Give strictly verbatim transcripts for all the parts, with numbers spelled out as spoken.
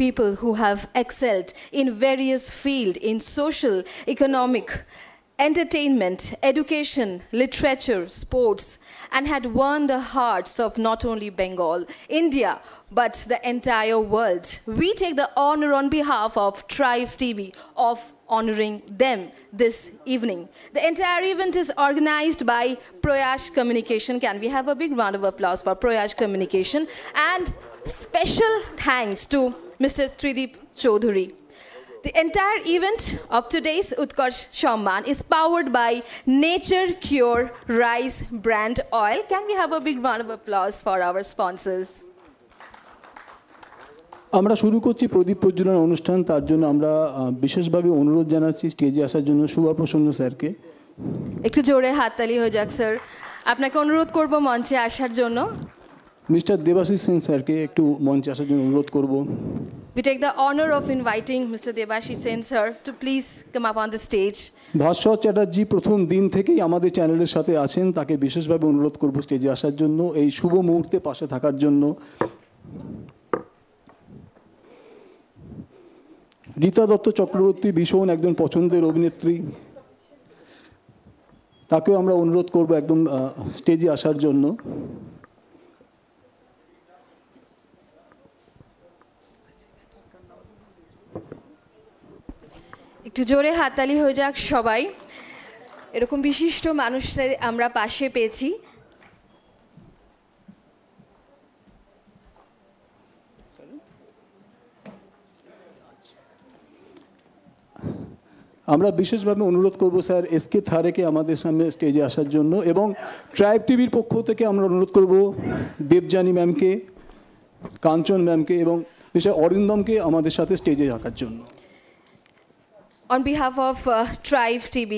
people who have excelled in various fields in social, economic, entertainment, education, literature, sports, and had won the hearts of not only Bengal, India, but the entire world. We take the honor on behalf of Tribe T V of honoring them this evening. The entire event is organized by Proyash Communication. Can we have a big round of applause for Proyash Communication? And special thanks to Mister Tridip Chaudhary. The entire event of today's Utkarsh Shamman is powered by Nature Cure Rice Brand Oil. Can we have a big round of applause for our sponsors? আমরা শুরু করছি প্রদীপ প্রজ্বলন অনুষ্ঠান। তার জন্য আমরা আহ, বিশেষভাবে অনুরোধ জানাচ্ছি স্টেজে আসার জন্য শুভা প্রসন্ন স্যারকে। একটু জোরে হাততালি হয়ে যাক স্যার। আপনাকে অনুরোধ করব মঞ্চে আসার জন্য। মিস্টার দেবাশিস সেন স্যারকে একটু মঞ্চে আসার জন্য অনুরোধ করব। We take the honor of inviting Mister Debashish Sen sir to please come up on the stage. Bhaswar Chatterjee প্রথম দিন থেকেই আমাদের চ্যানেলের সাথে আছেন, তাকে বিশেষভাবে অনুরোধ করব স্টেজে আসার জন্য, এই শুভ মুহূর্তে পাশে থাকার জন্য। রীতা দত্ত চক্রবর্তী ভীষণ একজন পছন্দের অভিনেত্রী, তাকেও আমরা অনুরোধ করব একদম আহ, স্টেজে আসার জন্য। একটু জোরে হাততালি হয়ে যাক সবাই। এরকম বিশিষ্ট মানুষদের আমরা পাশে পেয়েছি। আমরা বিশেষভাবে অনুরোধ করব স্যার এস কে থারেকে আমাদের সামনে স্টেজে আসার জন্য, এবং ট্রাইব টিভির পক্ষ থেকে আমরা অনুরোধ করব দেবযানী ম্যামকে, কাঞ্চন ম্যামকে এবং মিস্টার অরিন্দমকে আমাদের সাথে স্টেজে থাকার জন্য। On behalf of uh, Tribe T V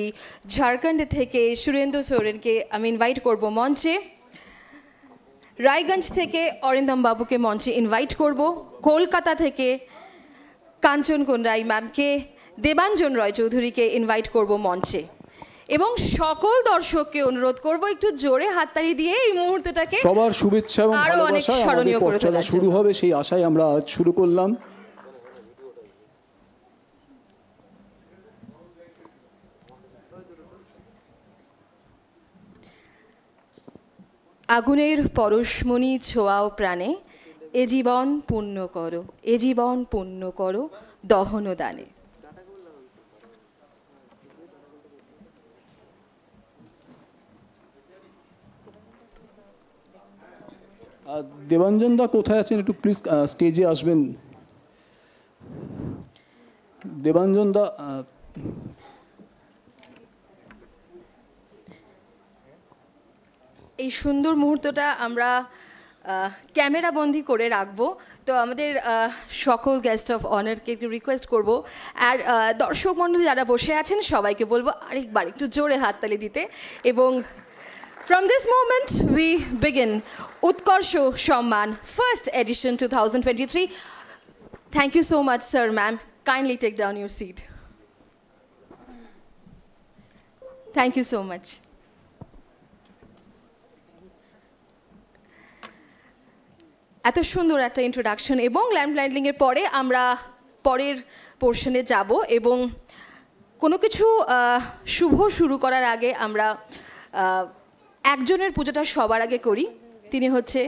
Jharkhand থেকে সুরেন্দ্র সোরেনকে আমি ইনভাইট করব মঞ্চে। রায়গঞ্জ থেকে অরিন্দম বাবুকে মঞ্চে ইনভাইট করব। কলকাতা থেকে কাঞ্চন কোনরাই ম্যামকে, দেবাঞ্জন রয় চৌধুরীকে ইনভাইট করব মঞ্চে। এবং সকল দর্শককে অনুরোধ করব একটু জোরে হাততালি দিয়ে এই মুহূর্তটাকে সবার শুভেচ্ছা এবং আরো অনেক ভালোবাসায় স্মরণীয় আমাদের পথ করে চলা তোলার শুরু জন্য। হবে, সেই আশায় আমরা আজ শুরু করলাম। আগুনের পরশমণি ছোঁয়াও প্রাণে, এ জীবন পুণ্য করো, এ জীবন পুণ্য করো, দহন দানে। আহ, দেবাঞ্জন দা কোথায় আছেন? একটু প্লিজ স্টেজে আসবেন। দেবাঞ্জন দা, আহ, এই সুন্দর মুহূর্তটা আমরা ক্যামেরা বন্দি করে রাখবো। তো আমাদের আহ, সকল গেস্ট অফ অনারকে একটু রিকোয়েস্ট করব, আর আহ, দর্শক মণ্ডলী যারা বসে আছেন সবাইকে বলবো আরেকবার একটু জোরে হাততালি দিতে। এবং from this moment we begin উৎকর্ষ সম্মান, first edition two thousand twenty-three. Thank you so much, sir, ma'am. Kindly take down your seat. Thank you so much. এত সুন্দর একটা ইন্ট্রোডাকশন এবং ল্যাম্প লাইটিংয়ের পরে আমরা পরের পোর্শনে যাব এবং কোনো কিছু আহ, শুভ শুরু করার আগে আমরা আহ, একজনের পুজোটা সবার আগে করি। তিনি হচ্ছে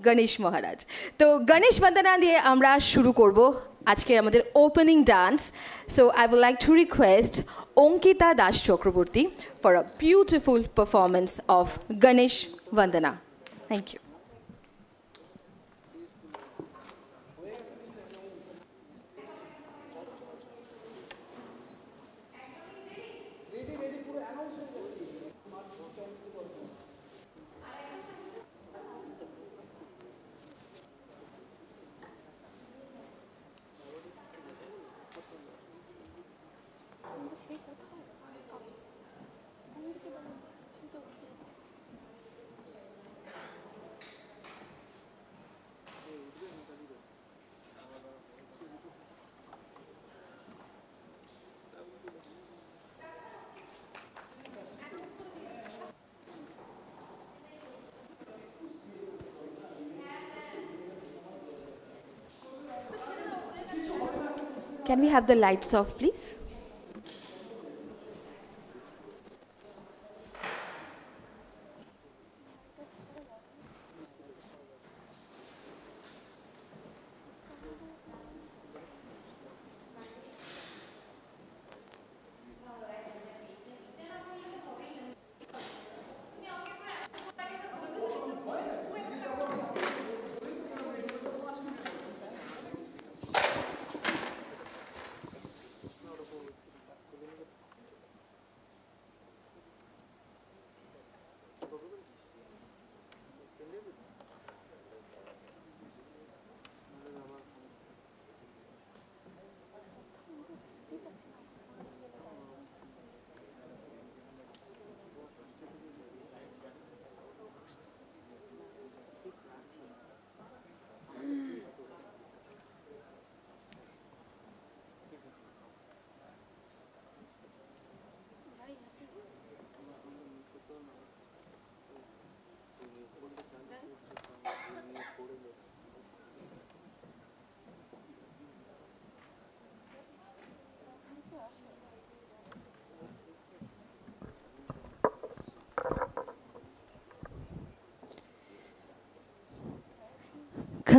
গণেশ মহারাজ। তো গণেশ বন্দনা দিয়ে আমরা শুরু করব আজকে আমাদের opening dance. So I would like to request Ankita Das Chakraborty for a beautiful performance of Ganesh Vandana. Thank you. Can we have the lights off, please?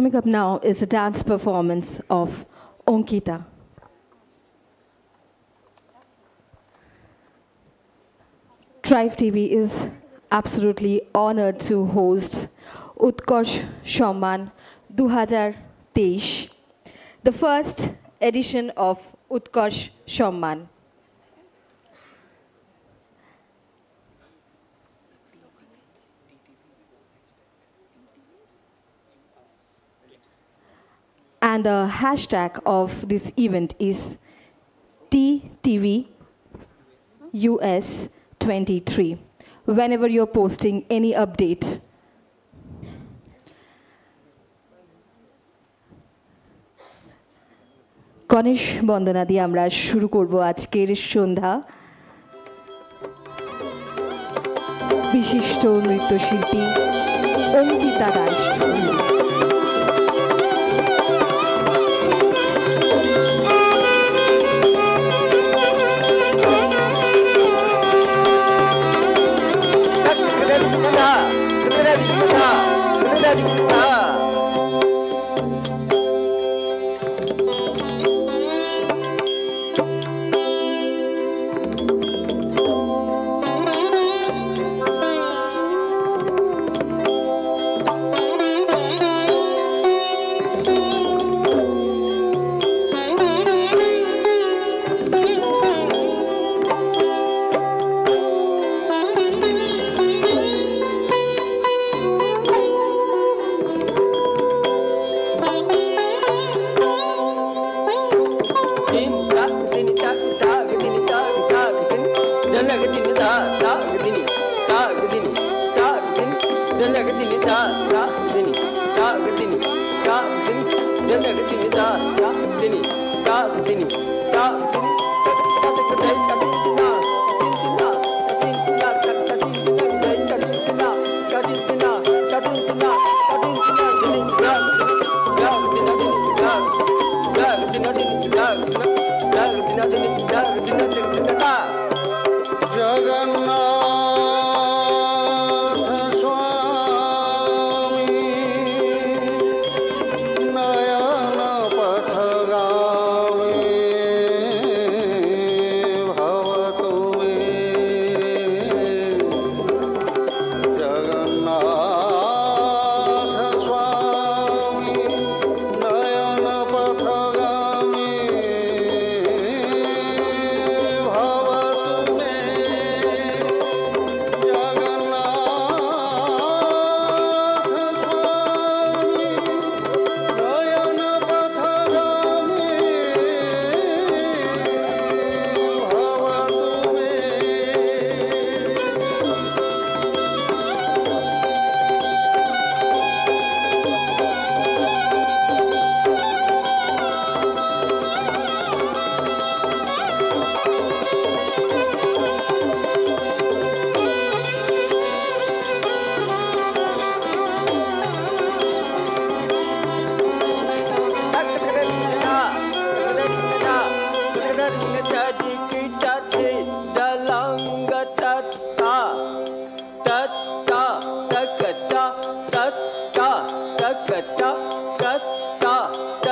Coming up now is a dance performance of Ankita. Tribe T V is absolutely honored to host Utkarsh Samman two thousand twenty-three, the first edition of Utkarsh Samman. And the hashtag of this event is T T V U S twenty-three. Whenever you're posting any update, Ganesh বন্দনা দিয়ে আমরা শুরু করব আজকের সন্ধ্যা। বিশিষ্ট নৃত্যশিল্পী অঙ্কিতা দাস ঠাকুর।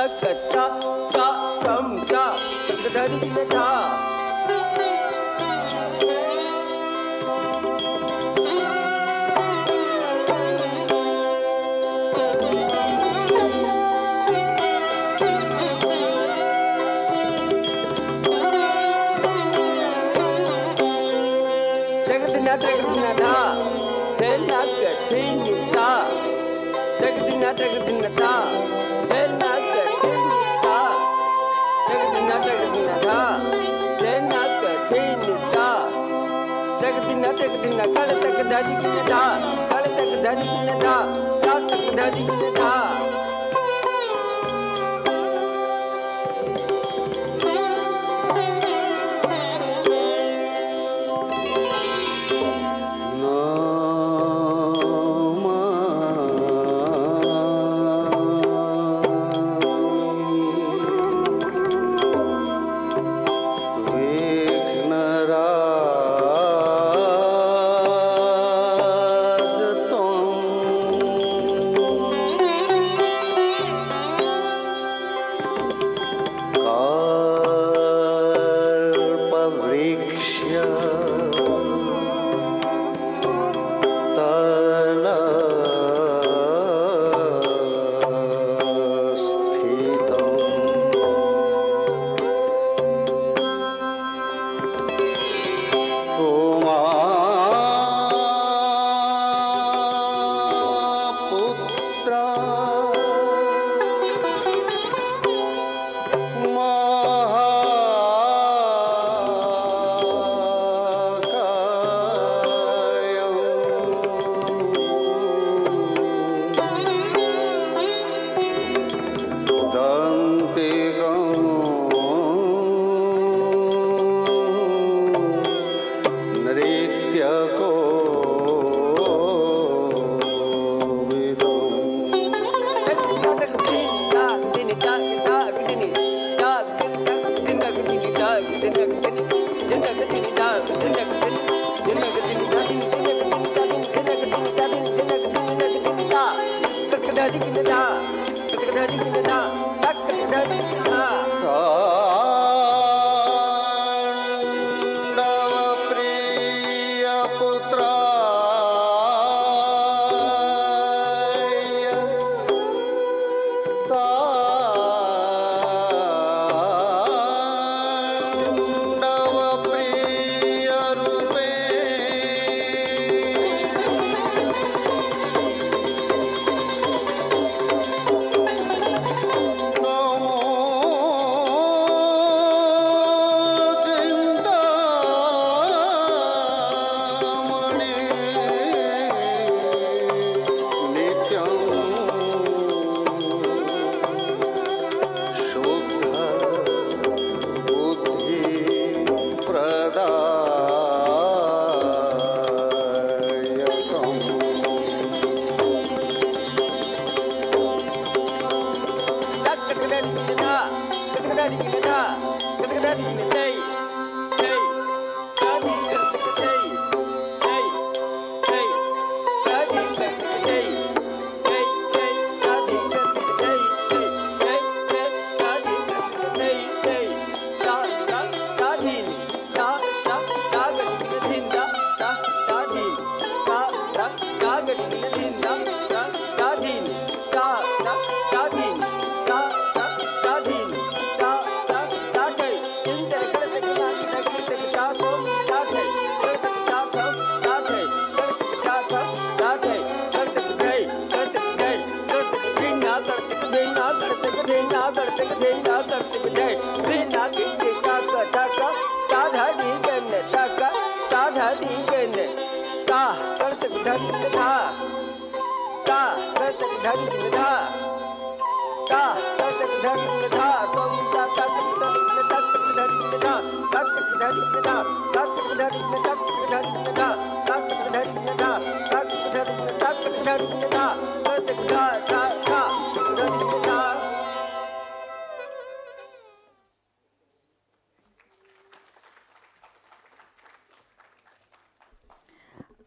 ᱠᱟᱪᱟ ᱥᱟ ᱥᱟᱢ ᱪᱟ ᱫᱟᱨᱤ ᱠᱟᱪᱟ᱾ ᱴᱮᱠ ᱫᱤᱱᱟ ᱴᱮᱠ ᱫᱤᱱᱟ ᱫᱷᱟ, ᱛᱮᱞᱟ ᱠᱟᱹᱴᱷᱤ ᱧᱩᱛᱟ᱾ ᱴᱮᱠ ᱫᱤᱱᱟ ᱴᱮᱠ ᱫᱤᱱᱟ ᱫᱷᱟ, ᱛᱮᱞᱟ ᱠᱟᱹᱴᱷᱤ ᱧᱩᱛᱟ᱾ ᱴᱮᱠ ᱫᱤᱱᱟ ᱴᱮᱠ ᱫᱤᱱᱟ ᱫᱷᱟ, ᱛᱮᱞᱟ ᱠᱟᱹᱴᱷᱤ ᱧᱩᱛᱟ᱾ ᱴᱮᱠ ᱫᱤᱱᱟ ᱴᱮᱠ ᱫᱤᱱᱟ ᱠᱟᱲ ᱛᱮᱠ ᱫᱟᱨᱤ ᱠᱤᱱᱟ ᱫᱷᱟ, ᱠᱟᱲ ᱛᱮᱠ ᱫᱟᱨᱤ ᱠᱤᱱᱟ ᱫᱷᱟ, ᱠᱟᱲ ᱛᱮᱠ ᱫᱟᱨᱤ ᱠᱤᱱᱟ ᱫᱷᱟ᱾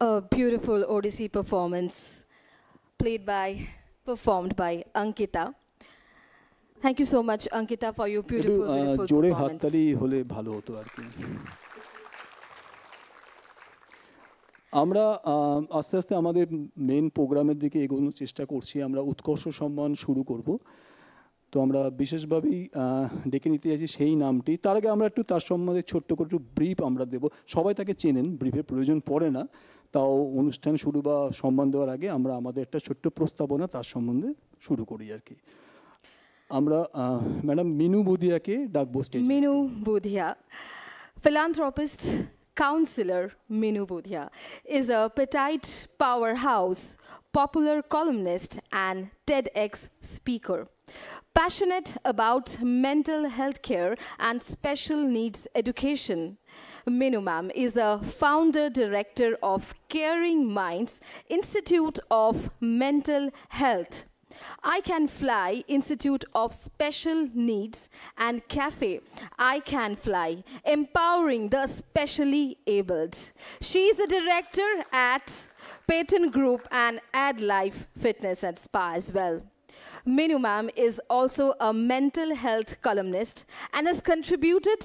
A beautiful Odissi performance played by, performed by Ankita. Thank you so much, Ankita, for your একটু beautiful, আহ, beautiful জোরে performance. হাততালি হলে ভালো হতো আর কি। আমরা আহ, আস্তে আস্তে আমাদের মেন প্রোগ্রামের দিকে এগোনোর চেষ্টা করছি। আমরা উৎকর্ষ সম্মান শুরু করব। তো আমরা বিশেষভাবেই আহ, ডেকে নিতে চাইছি সেই নামটি। তার আগে আমরা একটু তার সম্বন্ধে ছোট্ট করে একটু ব্রিফ আমরা দেব। সবাই তাকে চেনেন, ব্রিফের প্রয়োজন পড়ে না। তাও অনুষ্ঠান শুরু বা সম্মান দেওয়ার আগে আমরা আমাদের একটা ছোট্ট প্রস্তাবনা তার সম্বন্ধে শুরু করি আর কি। আমরা ম্যাডাম মিনু বুধিয়াকে ডাকবো স্টেজে। Minu Budhia, philanthropist, counselor Minu Budhia is a petite powerhouse, popular columnist, and TEDx speaker. Passionate about mental health care and special needs education, Minu ma'am is a founder director of Caring Minds Institute of Mental Health. I Can Fly Institute of Special Needs and Cafe I Can Fly, empowering the specially abled. She is a director at Payton Group and Ad Life Fitness and Spa as well. Minu ma'am is also a mental health columnist and has contributed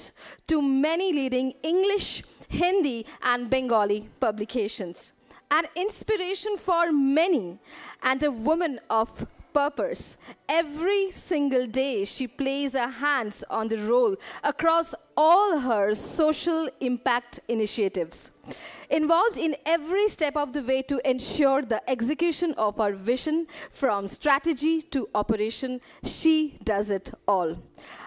to many leading English, Hindi, and Bengali publications. An inspiration for many and a woman of purpose. Every single day, she plays a hands on the role across all her social impact initiatives. Involved in every step of the way to ensure the execution of our vision from strategy to operation, she does it all.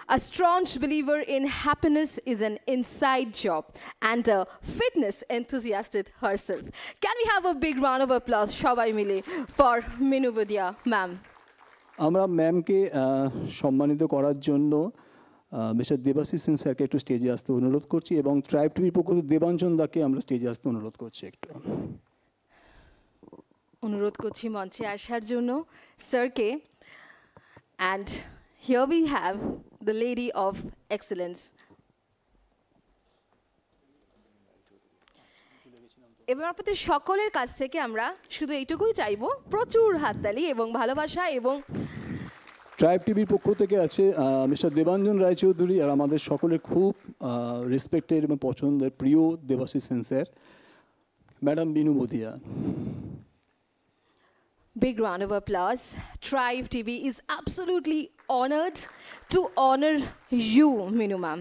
A staunch believer in happiness is an inside job and a fitness enthusiast herself. Can we have a big round of applause, সবাই মিলে, for Minu Budia ma'am? আমরা ম্যামকে সম্মানিত করার জন্য mister Debasish Sen স্যারকে একটু স্টেজে আসতে অনুরোধ করছি এবং ট্রাইব টিভির পক্ষ থেকে দেবাঞ্জন দাকে আমরা স্টেজে আসতে অনুরোধ করছি একটু। অনুরোধ করছি মঞ্চে আসার জন্য স্যারকে। And here we have the lady of excellence. এবার আপনাদের সকলের কাছ থেকে আমরা শুধু এইটুকুই চাইবো, প্রচুর হাততালি এবং ভালোবাসা এবং ট্রাইব টিভির পক্ষ থেকে আছে মিস্টার দেবাঞ্জন রায়চৌধুরী আর আমাদের সকলের খুব রেসপেক্টেড এবং পছন্দের প্রিয় Debashis Sen sir, madam Binu বুদিয়া। Big round of applause. Tribe T V is absolutely honored to honor you, Minu ma'am.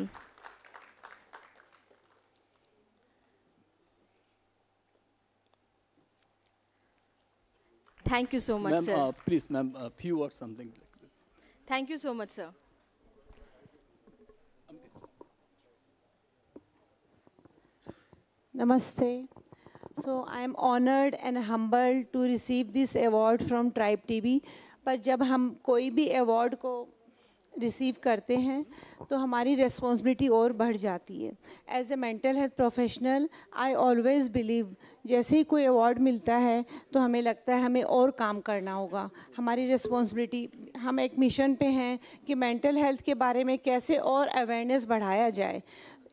Thank you so much, Ma'am, sir. Uh, please, ma'am, a few words, something like that. Thank you so much, sir. Namaste. So I am honored and humbled to receive this award from Tribe T V. पर जब हम कोई भी award को receive करते हैं तो हमारी रिस्पॉन्सिबिलिटी और बढ़ जाती है। As a mental health professional, I always believe, जैसे ही कोई अवार्ड मिलता है तो हमें लगता है हमें और काम करना होगा। हमारी रिस्पॉन्सिबिलिटी, हम एक मिशन पे हैं कि मेंटल हेल्थ के बारे में कैसे और अवेयरनेस बढ़ाया जाए।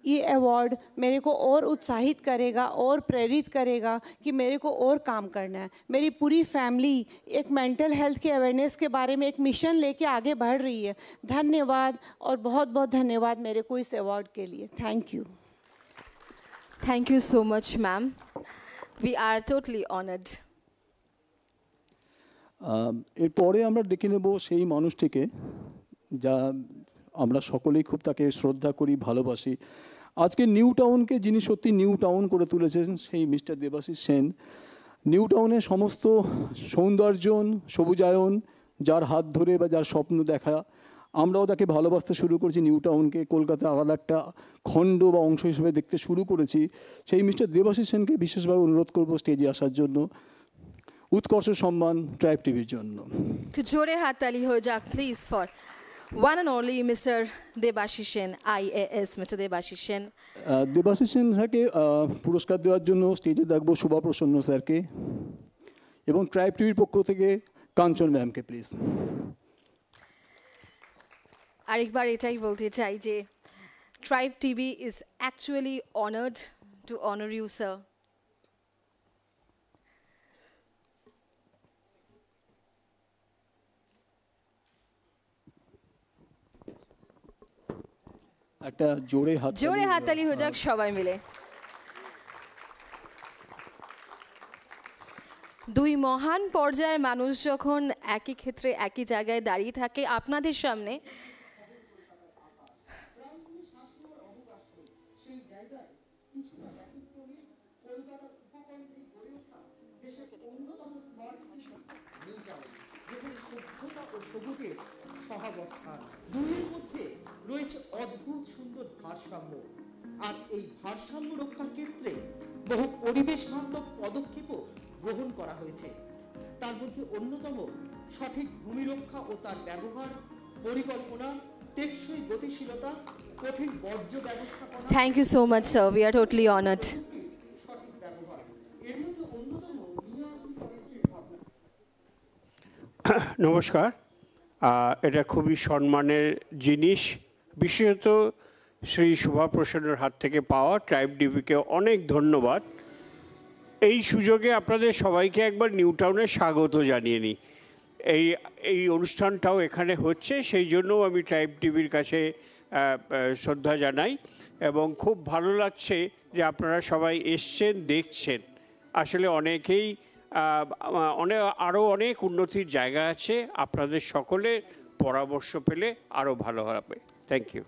ये अवार्ड मेरे को और उत्साहित करेगा और प्रेरित करेगा कि मेरे को और काम करना है। मेरी पूरी फैमिली एक मेंटल हेल्थ के अवेयरनेस के बारे में एक मिशन लेके आगे बढ़ रही है। धन्यवाद और बहुत बहुत धन्यवाद मेरे को इस अवार्ड के लिए। Thank you. Thank you so much, ma'am. We are totally honored. আম, এরপরে আমরা ডেকে নেব সেই মানুষটিকে, যা আমরা সকলেই খুব তাকে শ্রদ্ধা করি, ভালোবাসি। আজকে নিউ টাউনকে যিনি সত্যি নিউ টাউন করে তুলেছেন, সেই মিস্টার দেবাশিস সেন। নিউ টাউনের সমস্ত সৌন্দর্যন, সবুজায়ন, যার হাত ধরে বা যার স্বপ্ন দেখা, আমরাও তাকে ভালোবাসতে শুরু করেছি। নিউ টাউনকে কলকাতা আলাদা একটা খণ্ড বা অংশ হিসেবে দেখতে শুরু করেছি। সেই মিস্টার দেবাশিস সেনকে বিশেষভাবে অনুরোধ করব স্টেজে আসার জন্য। উৎকর্ষ সম্মান ট্রাইব টিভির জন্য। একটু জোরে হাততালি হয়ে যাক, please, for one and only Mister Debasish Sen, IAS, mister Debasish Sen. আহ, দেবাশিস সেন স্যারকে আহ, পুরস্কার দেওয়ার জন্য স্টেজে ডাকবো শোভা প্রসন্ন স্যারকে এবং ট্রাইব টিভির পক্ষ থেকে কাঞ্চন ম্যামকে, প্লিজ। আরেকবার এটাই বলতে চাই যে Tribe TV is actually honored to honor you, sir. একটা জোরে হাত জোরে হাততালি হয়ে যাক সবাই মিলে। দুই মহান পর্যায়ের মানুষ যখন একই ক্ষেত্রে একই জায়গায় দাঁড়িয়ে থাকে আপনাদের সামনে, সেই জায়গায় কিছুটা ব্যতিক্রমী কলকাতার উপকণ্ঠে গড়ে ওঠা দেশের অন্যতম স্মার্ট সিটি নিউ টাউন, যেখানে সভ্যতা ও সবুজের সহাবস্থান। দুইয়ের মধ্যে রয়েছে অদ্ভুত সুন্দর ভারসাম্য। আর এই ভারসাম্য রক্ষার ক্ষেত্রে বহু পরিবেশ বান্ধব পদক্ষেপও গ্রহণ করা হয়েছে। তার মধ্যে অন্যতম সঠিক ভূমি রক্ষা ও তার ব্যবহার, পরিকল্পনা, টেকসই গতিশীলতা, কঠিন বর্জ্য ব্যবস্থাপনা। Thank you so much, sir. We are totally honored. সঠিক ব্যবহার, এর মধ্যে অন্যতম নিউ আর্বান পলিসির ভাবনা। নমস্কার। আহ, এটা খুবই সম্মানের জিনিস, বিশেষত শ্রী শোভা প্রসন্নর হাত থেকে পাওয়া। ট্রাইব টিভিকে অনেক ধন্যবাদ। এই সুযোগে আপনাদের সবাইকে একবার নিউ টাউনে স্বাগত জানিয়ে নিই। এই এই অনুষ্ঠানটাও এখানে হচ্ছে, সেই জন্যও আমি ট্রাইব টিভির কাছে আহ, আহ, শ্রদ্ধা জানাই এবং খুব ভালো লাগছে যে আপনারা সবাই এসছেন, দেখছেন। আসলে অনেকেই আহ, অনেক, আরও অনেক উন্নতির জায়গা আছে। আপনাদের সকলের পরামর্শ পেলে আরও ভালো হবে। Thank you.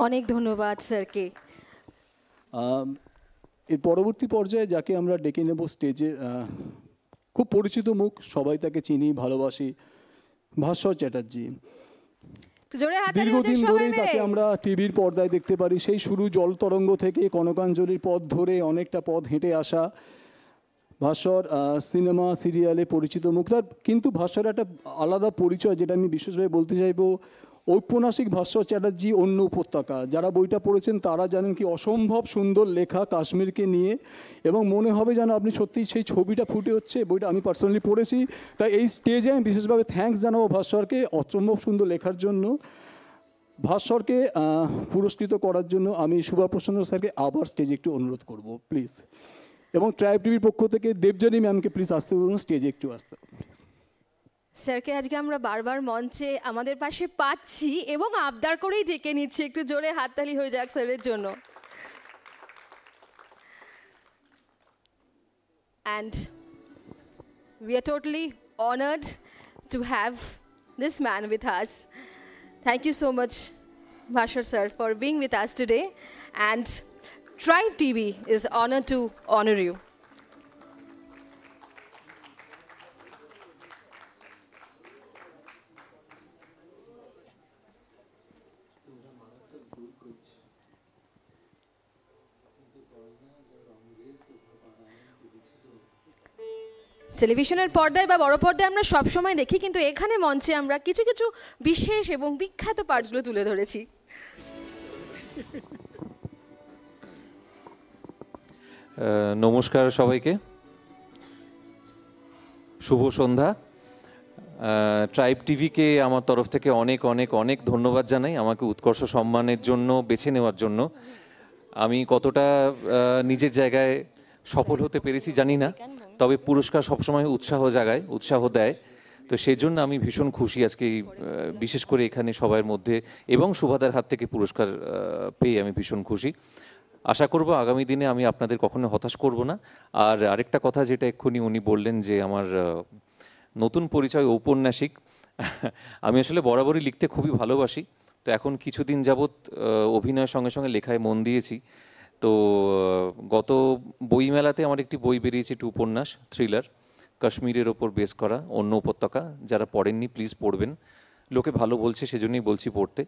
অনেক ধন্যবাদ স্যারকে। আম, এর পরবর্তী পর্যায়ে যাকে আমরা ডেকে নেব স্টেজে, আহ, খুব পরিচিত মুখ, সবাই তাকে চিনি, ভালোবাসি, ভাস্বর চ্যাটার্জি। একটু জোরে হাততালি হয়ে যাক দীর্ঘদিন সবাই ধরেই মিলে। তাকে আমরা টিভির পর্দায় দেখতে পারি, সেই শুরু জল তরঙ্গ থেকে, কনকাঞ্জলির পথ ধরে অনেকটা পথ হেঁটে আসা। ভাস্বর আহ, সিনেমা সিরিয়ালে পরিচিত মুখ তার, কিন্তু ভাস্বর একটা আলাদা পরিচয় যেটা আমি বিশেষভাবে বলতে চাইবো। ঔপন্যাসিক ভাস্বর চ্যাটার্জি, অন্য উপত্যকা, যারা বইটা পড়েছেন তারা জানেন কি অসম্ভব সুন্দর লেখা কাশ্মীরকে নিয়ে, এবং মনে হবে যেন আপনি সত্যিই সেই ছবিটা ফুটে হচ্ছে। বইটা আমি পার্সোনালি পড়েছি, তাই এই স্টেজে আমি বিশেষভাবে থ্যাঙ্কস জানাবো ভাস্বরকে অসম্ভব সুন্দর লেখার জন্য। ভাস্বরকে আহ, পুরস্কৃত করার জন্য আমি শোভা প্রসন্ন স্যারকে আবার স্টেজে একটু অনুরোধ করব প্লিজ, এবং ট্রাইব টিভির পক্ষ থেকে দেবযানী ম্যামকে প্লিজ আসতে বলুন, স্টেজে একটু আসতে বলুন। স্যারকে আজকে আমরা বারবার মঞ্চে আমাদের পাশে পাচ্ছি এবং আবদার করেই ডেকে নিচ্ছি। একটু জোরে হাততালি হয়ে যাক স্যারের জন্য। And we are totally honored to have this man with us. Thank you so much, Bhashar sir, for being with us today. And Tribe T V is honored to honor you. টেলিভিশনের পর্দায় বা বড় পর্দায় আমরা সবসময় দেখি, কিন্তু এখানে মঞ্চে আমরা কিছু কিছু বিশেষ এবং বিখ্যাত পার্টগুলো তুলে ধরেছি। আহ, নমস্কার সবাইকে, শুভ সন্ধ্যা। ট্রাইব টিভিকে আমার তরফ থেকে অনেক অনেক অনেক ধন্যবাদ জানাই আমাকে উৎকর্ষ সম্মানের জন্য বেছে নেওয়ার জন্য। আমি কতটা আহ, নিজের জায়গায় সফল হতে পেরেছি জানি না, তবে পুরস্কার সবসময় উৎসাহ জাগায়, উৎসাহ দেয়। তো সেই জন্য আমি ভীষণ খুশি আজকে এই, আহ, বিশেষ করে এখানে সবার মধ্যে এবং শুভাদার হাত থেকে পুরস্কার আহ, পেয়ে আমি ভীষণ খুশি। আশা করব আগামী দিনে আমি আপনাদের কখনো হতাশ করব না। আর আরেকটা কথা, যেটা এক্ষুনি উনি বললেন যে আমার আহ, নতুন পরিচয় ঔপন্যাসিক, আমি আসলে বরাবরই লিখতে খুবই ভালোবাসি। তো এখন কিছুদিন যাবৎ আহ, অভিনয়ের সঙ্গে সঙ্গে লেখায় মন দিয়েছি। তো আহ, গত বইমেলাতে আমার একটি বই বেরিয়েছে, একটি উপন্যাস থ্রিলার, কাশ্মীরের ওপর বেস করা, অন্য উপত্যকা। যারা পড়েননি, প্লিজ পড়বেন। লোকে ভালো বলছে, সেজন্যই বলছি পড়তে।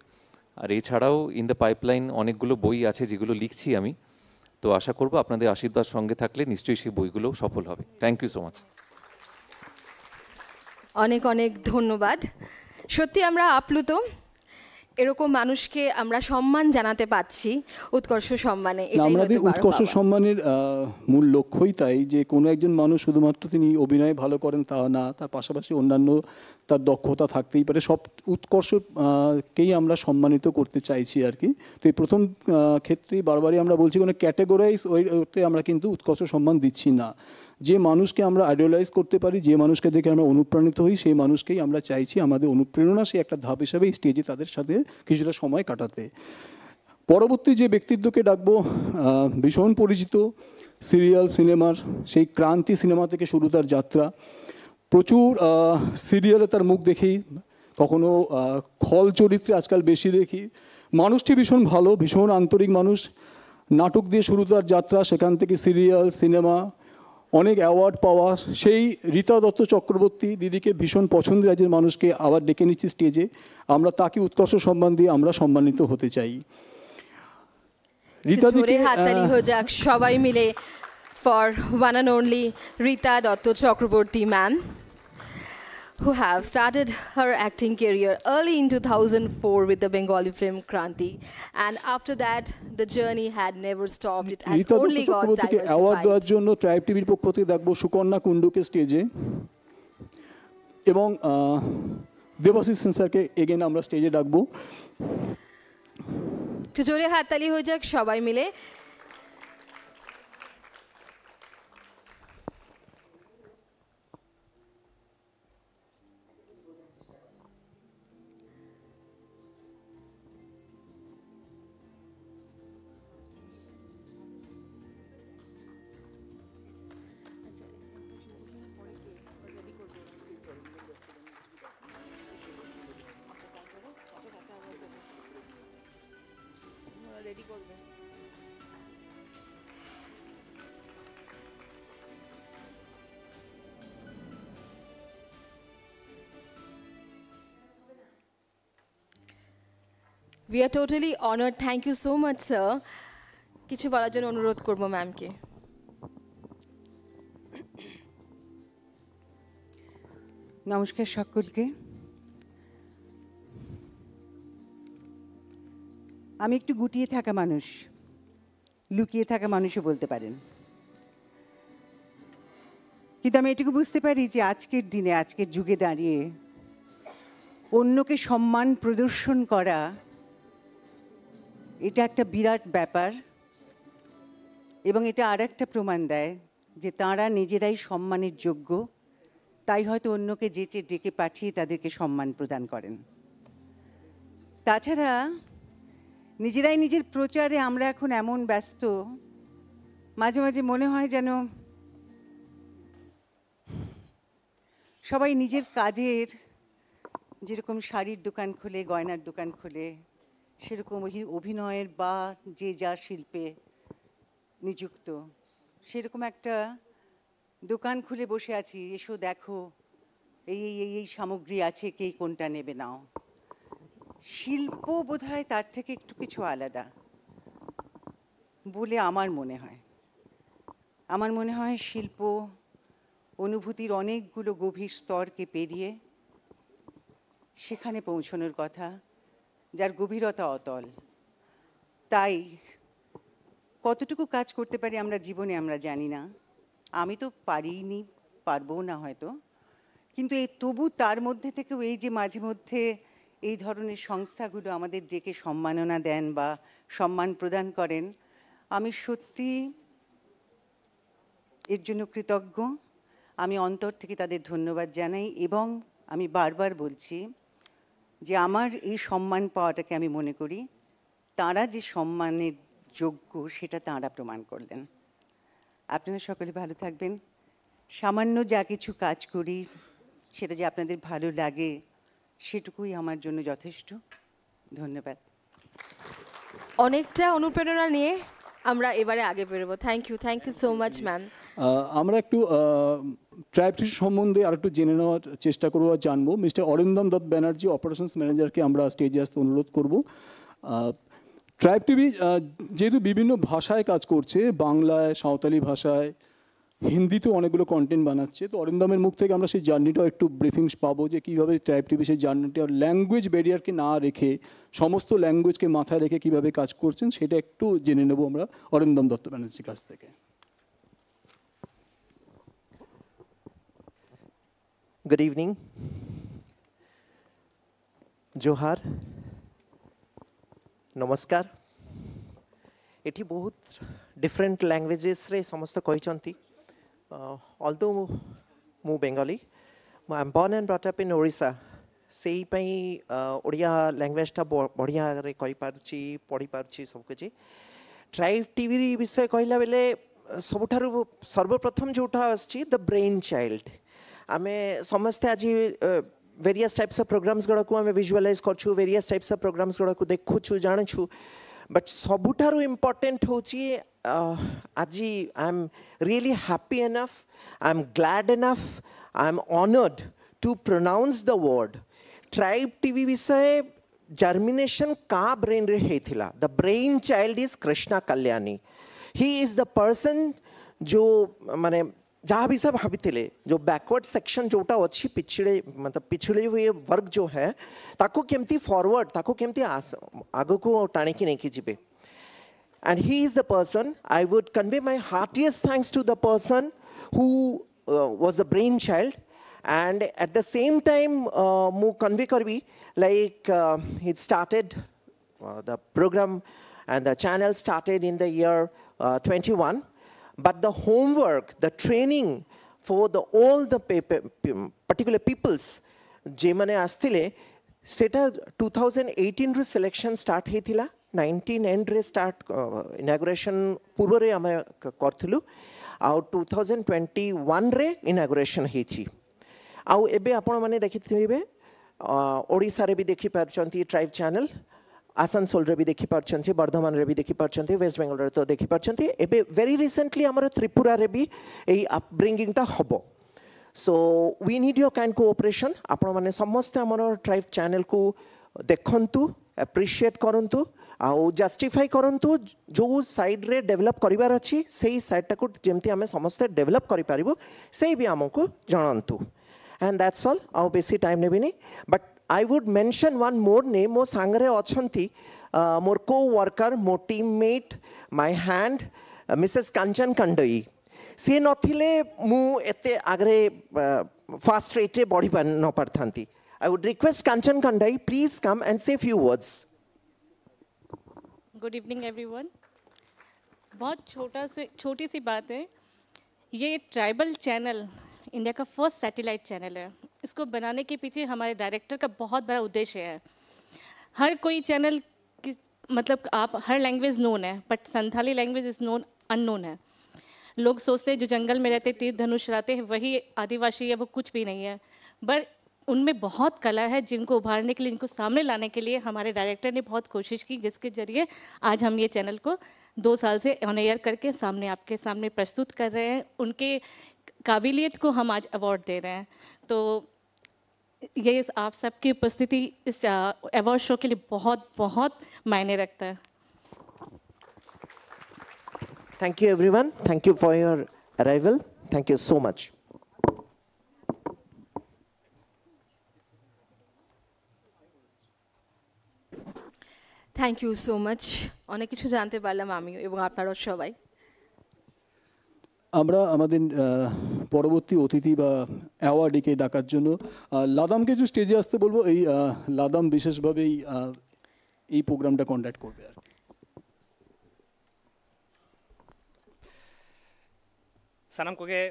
আর এছাড়াও ইন দ্য পাইপলাইন অনেকগুলো বই আছে, যেগুলো লিখছি আমি। তো আশা করব আপনাদের আশীর্বাদ সঙ্গে থাকলে নিশ্চয়ই সেই বইগুলো সফল হবে। Thank you so much. অনেক অনেক ধন্যবাদ। সত্যি আমরা আপ্লুত, এরকম মানুষকে আমরা সম্মান জানাতে পারছি উৎকর্ষ সম্মানে। না, আমাদের উৎকর্ষ সম্মানের আহ, মূল লক্ষ্যই তাই যে কোনো একজন মানুষ শুধুমাত্র তিনি অভিনয় ভালো করেন তা না, তার পাশাপাশি অন্যান্য তার দক্ষতা থাকতেই পারে। সব উৎকর্ষ আহ, কেই আমরা সম্মানিত করতে চাইছি আর কি। তো এই প্রথম আহ, ক্ষেত্রেই বারবারই আমরা বলছি, কোনো ক্যাটেগরাইজ ওই ওতে আমরা কিন্তু উৎকর্ষ সম্মান দিচ্ছি না। যে মানুষকে আমরা আইডলাইজ করতে পারি, যে মানুষকে দেখে আমরা অনুপ্রাণিত হই, সেই মানুষকেই আমরা চাইছি আমাদের অনুপ্রেরণা সে একটা ধাপ হিসাবে এই স্টেজে তাদের সাথে কিছুটা সময় কাটাতে। পরবর্তী যে ব্যক্তিত্বকে ডাকবো, আহ, ভীষণ পরিচিত, সিরিয়াল সিনেমার সেই ক্রান্তি সিনেমা থেকে শুরু তার যাত্রা। প্রচুর সিরিয়ালে তার মুখ দেখি, কখনো আহ, খল চরিত্রে আজকাল বেশি দেখি। মানুষটি ভীষণ ভালো, ভীষণ আন্তরিক মানুষ। নাটক দিয়ে শুরু তার যাত্রা, সেখান থেকে সিরিয়াল, সিনেমা, অনেক অ্যাওয়ার্ড পাওয়া। সেই রীতা দত্ত চক্রবর্তী দিদিকে ভীষণ পছন্দের একজন মানুষকে আবার ডেকে নিচ্ছি স্টেজে। আমরা তাকে উৎকর্ষ সম্মান দিয়ে আমরা সম্মানিত হতে চাই। রীতা জোরে দিকে, হাততালি আহ, হয়ে যাক সবাই মিলে। for one and only Rita Dotto Chakraborty ma'am, who have started her acting career early in two thousand four with the Bengali film Kranti, and after that, the journey had never stopped. It has Rita Dutta only got চক্রবর্তীকে award দেওয়ার diversified. জন্য tribe টিভির পক্ষ থেকে ডাকবো সুকন্যা কুণ্ডুকে স্টেজে, এবং আহ, দেবাশিস সেন স্যারকে এগেন আমরা স্টেজে ডাকবো। একটু জোরে হাততালি হয়ে যাক সবাই মিলে। রেডি করবে। We are totally honored. Thank you so much, sir. কিছু বলার জন্য অনুরোধ করবো ম্যামকে। নমস্কার সকলকে। আমি একটু গুটিয়ে থাকা মানুষ, লুকিয়ে থাকা মানুষও বলতে পারেন। কিন্তু আমি এটুকু বুঝতে পারি যে আজকের দিনে, আজকের যুগে দাঁড়িয়ে অন্যকে সম্মান প্রদর্শন করা, এটা একটা বিরাট ব্যাপার। এবং এটা আর একটা প্রমাণ দেয় যে তাঁরা নিজেরাই সম্মানের যোগ্য, তাই হয়তো অন্যকে যেচে ডেকে পাঠিয়ে তাদেরকে সম্মান প্রদান করেন। তাছাড়া নিজেরাই নিজের প্রচারে আমরা এখন এমন ব্যস্ত, মাঝে মাঝে মনে হয় যেন সবাই নিজের কাজের, যেরকম শাড়ির দোকান খুলে, গয়নার দোকান খুলে, সেরকম অভি- অভিনয়ের বা যে যা শিল্পে নিযুক্ত, সেরকম একটা দোকান খুলে বসে আছি, এসো দেখো এই এই এই এই সামগ্রী আছে, কে কোনটা নেবে নাও। শিল্প বোধহয় তার থেকে একটু কিছু আলাদা বলে আমার মনে হয়। আমার মনে হয় শিল্প অনুভূতির অনেকগুলো গভীর স্তরকে পেরিয়ে সেখানে পৌঁছানোর কথা, যার গভীরতা অতল। তাই কতটুকু কাজ করতে পারি আমরা জীবনে, আমরা জানি না। আমি তো পারিনি, পারবো না হয়তো, কিন্তু এই তবু তার মধ্যে থেকেও এই যে মাঝে মধ্যে এই ধরনের সংস্থাগুলো আমাদের ডেকে সম্মাননা দেন বা সম্মান প্রদান করেন, আমি সত্যি এর জন্য কৃতজ্ঞ। আমি অন্তর থেকে তাদের ধন্যবাদ জানাই এবং আমি বারবার বলছি যে আমার এই সম্মান পাওয়াটাকে আমি মনে করি তারা যে সম্মানের যোগ্য, সেটা তারা প্রমাণ করলেন। আপনারা সকলে ভালো থাকবেন। সামান্য যা কিছু কাজ করি, সেটা যে আপনাদের ভালো লাগে, সেটুকুই আমার জন্য যথেষ্ট। ধন্যবাদ। অনেকটা অনুপ্রেরণা নিয়ে আমরা এবারে আগে বেরোবো। Thank you, thank you so much, ma'am. আহ, আমরা একটু ট্রাইব টিভি সম্বন্ধে আর একটু জেনে নেওয়ার চেষ্টা করবো আর জানবো। মিস্টার অরিন্দম দত্ত ব্যানার্জি, অপারেশনস ম্যানেজারকে আমরা স্টেজে আসতে অনুরোধ করবো। ট্রাইব টিভি যেহেতু বিভিন্ন ভাষায় কাজ করছে, বাংলায়, সাঁওতালি ভাষায়, হিন্দিতেও অনেকগুলো কন্টেন্ট বানাচ্ছে, তো অরিন্দমের মুখ থেকে আমরা সেই জার্নিটাও একটু ব্রিফিংস পাবো যে কীভাবে ট্রাইব টিভি সেই জার্নিটা ল্যাঙ্গুয়েজ ব্যারিয়ারকে না রেখে, সমস্ত ল্যাঙ্গুয়েজকে মাথায় রেখে কীভাবে কাজ করছেন, সেটা একটু জেনে নেবো আমরা অরিন্দম দত্ত ব্যানার্জির কাছ থেকে। Good evening. ଜୁହାର, ନମସ୍କାର। ଏଠି ବହୁତ ଡିଫରେଣ୍ଟ ଲାଙ୍ଗୁଏଜେସ୍ରେ ସମସ୍ତେ କହିଛନ୍ତି। ଅଲଦୋ ମୁଁ ବେଙ୍ଗାଲୀ, ମୁଁ I am born and brought up in Odisha. ସେଇ ପାଇଁ ଅ, ଓଡ଼ିଆ ଲାଙ୍ଗୁଏଜଟା ବ- ବଢ଼ିଆରେ କହିପାରୁଛି, ପଢ଼ିପାରୁଛି ସବୁ କିଛି। ଟ୍ରାଇବ୍ ଟିଭି ବିଷୟ କହିଲା ବେଳେ ଅ, ସବୁଠାରୁ ସର୍ବପ୍ରଥମ ଯେଉଁଟା ଆସୁଛି, ଦ ବ୍ରେନ୍ ଚାଇଲ୍ଡ। ଆମେ ସମସ୍ତେ ଆଜି ଭେରିୟସ୍ ଟାଇପ୍ସ ଅଫ୍ ପ୍ରୋଗ୍ରାମ୍ସ ଗୁଡ଼ାକୁ ଆମେ ଭିଜୁଆଲାଇଜ୍ କରୁଛୁ, ଭେରିୟସ୍ ଟାଇପ୍ସ ଅଫ୍ ପ୍ରୋଗ୍ରାମ୍ସ ଗୁଡ଼ାକୁ ଦେଖୁଛୁ, ଜାଣୁଛୁ। ବଟ୍ ସବୁଠାରୁ ଇମ୍ପୋର୍ଟାଣ୍ଟ ହେଉଛି ଅ, ଆଜି I am really happy enough, I am glad enough, I am honoured to pronounce the word। Tribe TV ବିଷୟ ଜର୍ମିନେସନ୍ କାହା ବ୍ରେନ୍ରେ ହେଇଥିଲା? The brain child is Krishna Kalyani. He is the person जो माने ଯାହା ବି ସେ ଭାବିଥିଲେ, जो बैकवर्ड सेक्शन जोटा अच्छी पिछड़े मतलब पिछड़े हुए वर्ग जो है, ताको केमती फॉरवर्ड, ताको केमती आस- आगको टाणी की नहीं की जीवे। And he is the person, I would convey my heartiest thanks to the person who uh, was the brain child, and at the same time uh, ମୁଁ कन्वे करबी, like uh, it started uh, the program and the channel started in the year uh, twenty-one, but the homework, the training for the all the pe- pe- pe- particular peoples जेमाने आस्तिले, सेटा two thousand eighteen रु selection start होइथिला। Nineteen and रे start inauguration पूर्व रे आमे क- करथिलु। आउ two thousand twenty one रे inauguration हेची। आउ एबे आपण माने देखिथिबे, अ, ओडिसा रे भी देखि पारचंती ट्राइब चैनल, आसनसोल रे भी देखि पारचंती, वर्धमान रे भी देखि पारचंती, वेस्ट बंगाल रे तो देखि पारचंती। एबे वेरी रिसेंटली हमर त्रिपुरा रे भी एई अपब्रिंगिंग टा हबो। So we need your kind cooperation। आपण माने समस्त हमर ट्राइब चैनल को देखंतु, अप्रिशिएट करंतु, आउ जस्टिफाई करंतु। जो साइड रे डेवलप करिवार अछि, सेही साइड टाकु जेमती आमे समस्त डेवलप करि पारिबु, सेही भी हमकु जणंतु। And that's all। आउ बेसी time नेबिनी, but I would mention one more name। मो सांगरे अछंती, अ, मोर को वर्कर, मो टीममेट, माय हैंड, मिसेस कांचन कंडई। सी नथिले मु एते आगरे फास्ट रेट रे बढ़ी पार न पारथांती। I would request Kanchan Kandai, please come and say few words। Good evening everyone. बहुत छोटा से छोटी सी बात है। ये ट्राइबल चैनल इंडिया का फर्स्ट सैटेलाइट चैनल है। इसको बनाने के पीछे हमारे डायरेक्टर का बहुत बड़ा उद्देश्य है। हर कोई चैनल की मतलब आप हर लैंग्वेज नोन है, but Santhali language is known unknown है। लोग सोचते हैं जो जंगल में रहते, तीर धनुष चलाते हैं, वही आदिवासी है, वो कुछ भी नहीं है। पर उनमें बहुत कला है, जिनको उभारने के लिए, इनको सामने लाने के लिए हमारे डायरेक्टर ने बहुत कोशिश की, जिसके जरिए आज हम ये चैनल को दो साल से ऑन एयर करके सामने, आपके सामने प्रस्तुत कर रहे हैं। उनके काबिलियत को हम आज अवार्ड दे रहे हैं। तो ये इस, आप सबकी उपस्थिति इस अवार्ड शो के लिए बहुत बहुत मायने रखता है। Thank you, everyone. Thank you for your arrival. Thank you so much. Thank you so much. অনেক কিছু জানতে পারলাম আমিও এবং আপনারাও সবাই। আমরা আমাদের আহ, পরবর্তী অতিথি বা অ্যাওয়ার্ডিকে ডাকার জন্য আহ, লাদামকে একটু স্টেজে আসতে বলবো। এই আহ, লাদাম বিশেষভাবে এই আহ, এই প্রোগ্রামটা কন্ডাক্ট করবে আর কি। ᱥᱟᱱᱟᱢ ᱠᱚᱜᱮ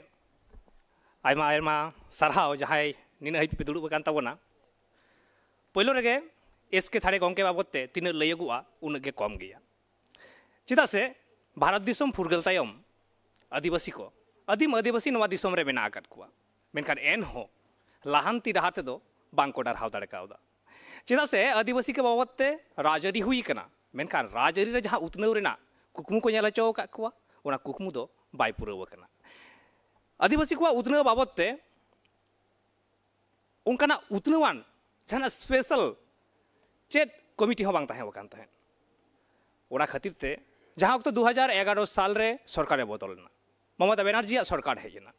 ᱟᱭᱢᱟ ᱟᱭᱢᱟ ᱥᱟᱨᱦᱟᱣ, ᱡᱟᱦᱟᱸᱭ ᱱᱤᱱᱟᱹᱜ ᱦᱟᱹᱵᱤᱡ ᱯᱮ ᱫᱩᱲᱩᱵ ᱟᱠᱟᱱ ᱛᱟᱵᱚᱱᱟ᱾ ᱯᱳᱭᱞᱳ ᱨᱮᱜᱮ ᱮᱥ ᱠᱮ ᱛᱷᱟᱲᱮ ᱜᱚᱢᱠᱮ ᱵᱟᱵᱚᱫ ᱛᱮ ᱛᱤᱱᱟᱹᱜ ᱞᱟᱹᱭᱟᱹᱜᱚᱜᱼᱟ, ᱩᱱᱟᱹᱜ ᱜᱮ ᱠᱚᱢ ᱜᱮᱭᱟ᱾ ᱪᱮᱫᱟᱜ ᱥᱮ ᱵᱷᱟᱨᱚᱛ ᱫᱤᱥᱚᱢ ᱯᱷᱩᱨᱜᱟᱹᱞ ᱛᱟᱭᱚᱢ ᱟᱹᱫᱤᱵᱟᱹᱥᱤ ᱠᱚ, ᱟᱹᱫᱤᱢ ᱟᱹᱫᱤᱵᱟᱹᱥᱤ ᱱᱚᱣᱟ ᱫᱤᱥᱚᱢ ᱨᱮ ᱢᱮᱱᱟᱜ ᱟᱠᱟᱫ ᱠᱚᱣᱟ, ᱢᱮᱱᱠᱷᱟᱱ ᱮᱱᱦᱚᱸ ᱞᱟᱦᱟᱱᱛᱤ ᱰᱟᱦᱟᱨ ᱛᱮᱫᱚ ᱵᱟᱝ ᱠᱚ ᱰᱟᱨᱦᱟᱣ ᱫᱟᱲᱮ ᱠᱟᱣᱫᱟ᱾ ᱪᱮᱫᱟᱜ ᱥᱮ ᱟᱹᱫᱤᱵᱟᱹᱥᱤ ᱠᱚ ᱵᱟᱵᱚᱫ ᱛᱮ ᱨᱟᱡᱽᱟᱹᱨᱤ ᱦᱩᱭ ᱟᱠᱟᱱᱟ, ᱢᱮᱱᱠᱷᱟᱱ ᱨᱟᱡᱽᱟᱹᱨᱤ ᱨᱮ ᱡᱟᱦᱟᱸ ᱩᱛᱱᱟᱹᱣ ᱨᱮᱱᱟᱜ ᱠᱩᱠᱢᱩ ᱠᱚ ᱧᱮᱞ ᱦᱚᱪᱚ ᱟᱠᱟᱫ ᱠᱚᱣᱟ, ᱚᱱᱟ ᱠᱩᱠᱢᱩ ᱫᱚ ᱵᱟᱭ ᱯᱩᱨᱟᱹᱣ ᱟᱠᱟᱱᱟ᱾ ᱟᱹᱫᱤᱵᱟᱹᱥᱤ ᱠᱚᱣᱟᱜ ᱩᱛᱱᱟᱹᱣ ᱵᱟᱵᱚᱫ ᱛᱮ ᱚᱱᱠᱟᱱᱟᱜ ᱩᱛᱱᱟᱹᱣᱟᱱ ᱡᱟᱦᱟᱱᱟᱜ ᱥᱯᱮᱥᱟᱞ ᱪᱮᱫ ᱠᱚᱢᱤᱴᱤ ᱦᱚᱸ ᱵᱟᱝ ᱛᱟᱦᱮᱸ ᱟᱠᱟᱱ ᱛᱟᱦᱮᱸᱫ᱾ ᱚᱱᱟ ᱠᱷᱟᱹᱛᱤᱨ ᱛᱮ ᱡᱟᱦᱟᱸ ᱚᱠᱛᱚ ᱫᱩ ᱦᱟᱡᱟᱨ ᱮᱜᱟᱨᱚ ᱥᱟᱞ ᱨᱮ ᱥᱚᱨᱠᱟᱨᱮ ᱵᱚᱫᱚᱞ ᱮᱱᱟ, ᱢᱚᱢᱚᱛᱟ ᱵᱮᱱᱟᱨᱡᱤᱭᱟᱜ ᱥᱚᱨᱠᱟᱨ ᱦᱮᱡ ᱮᱱᱟ᱾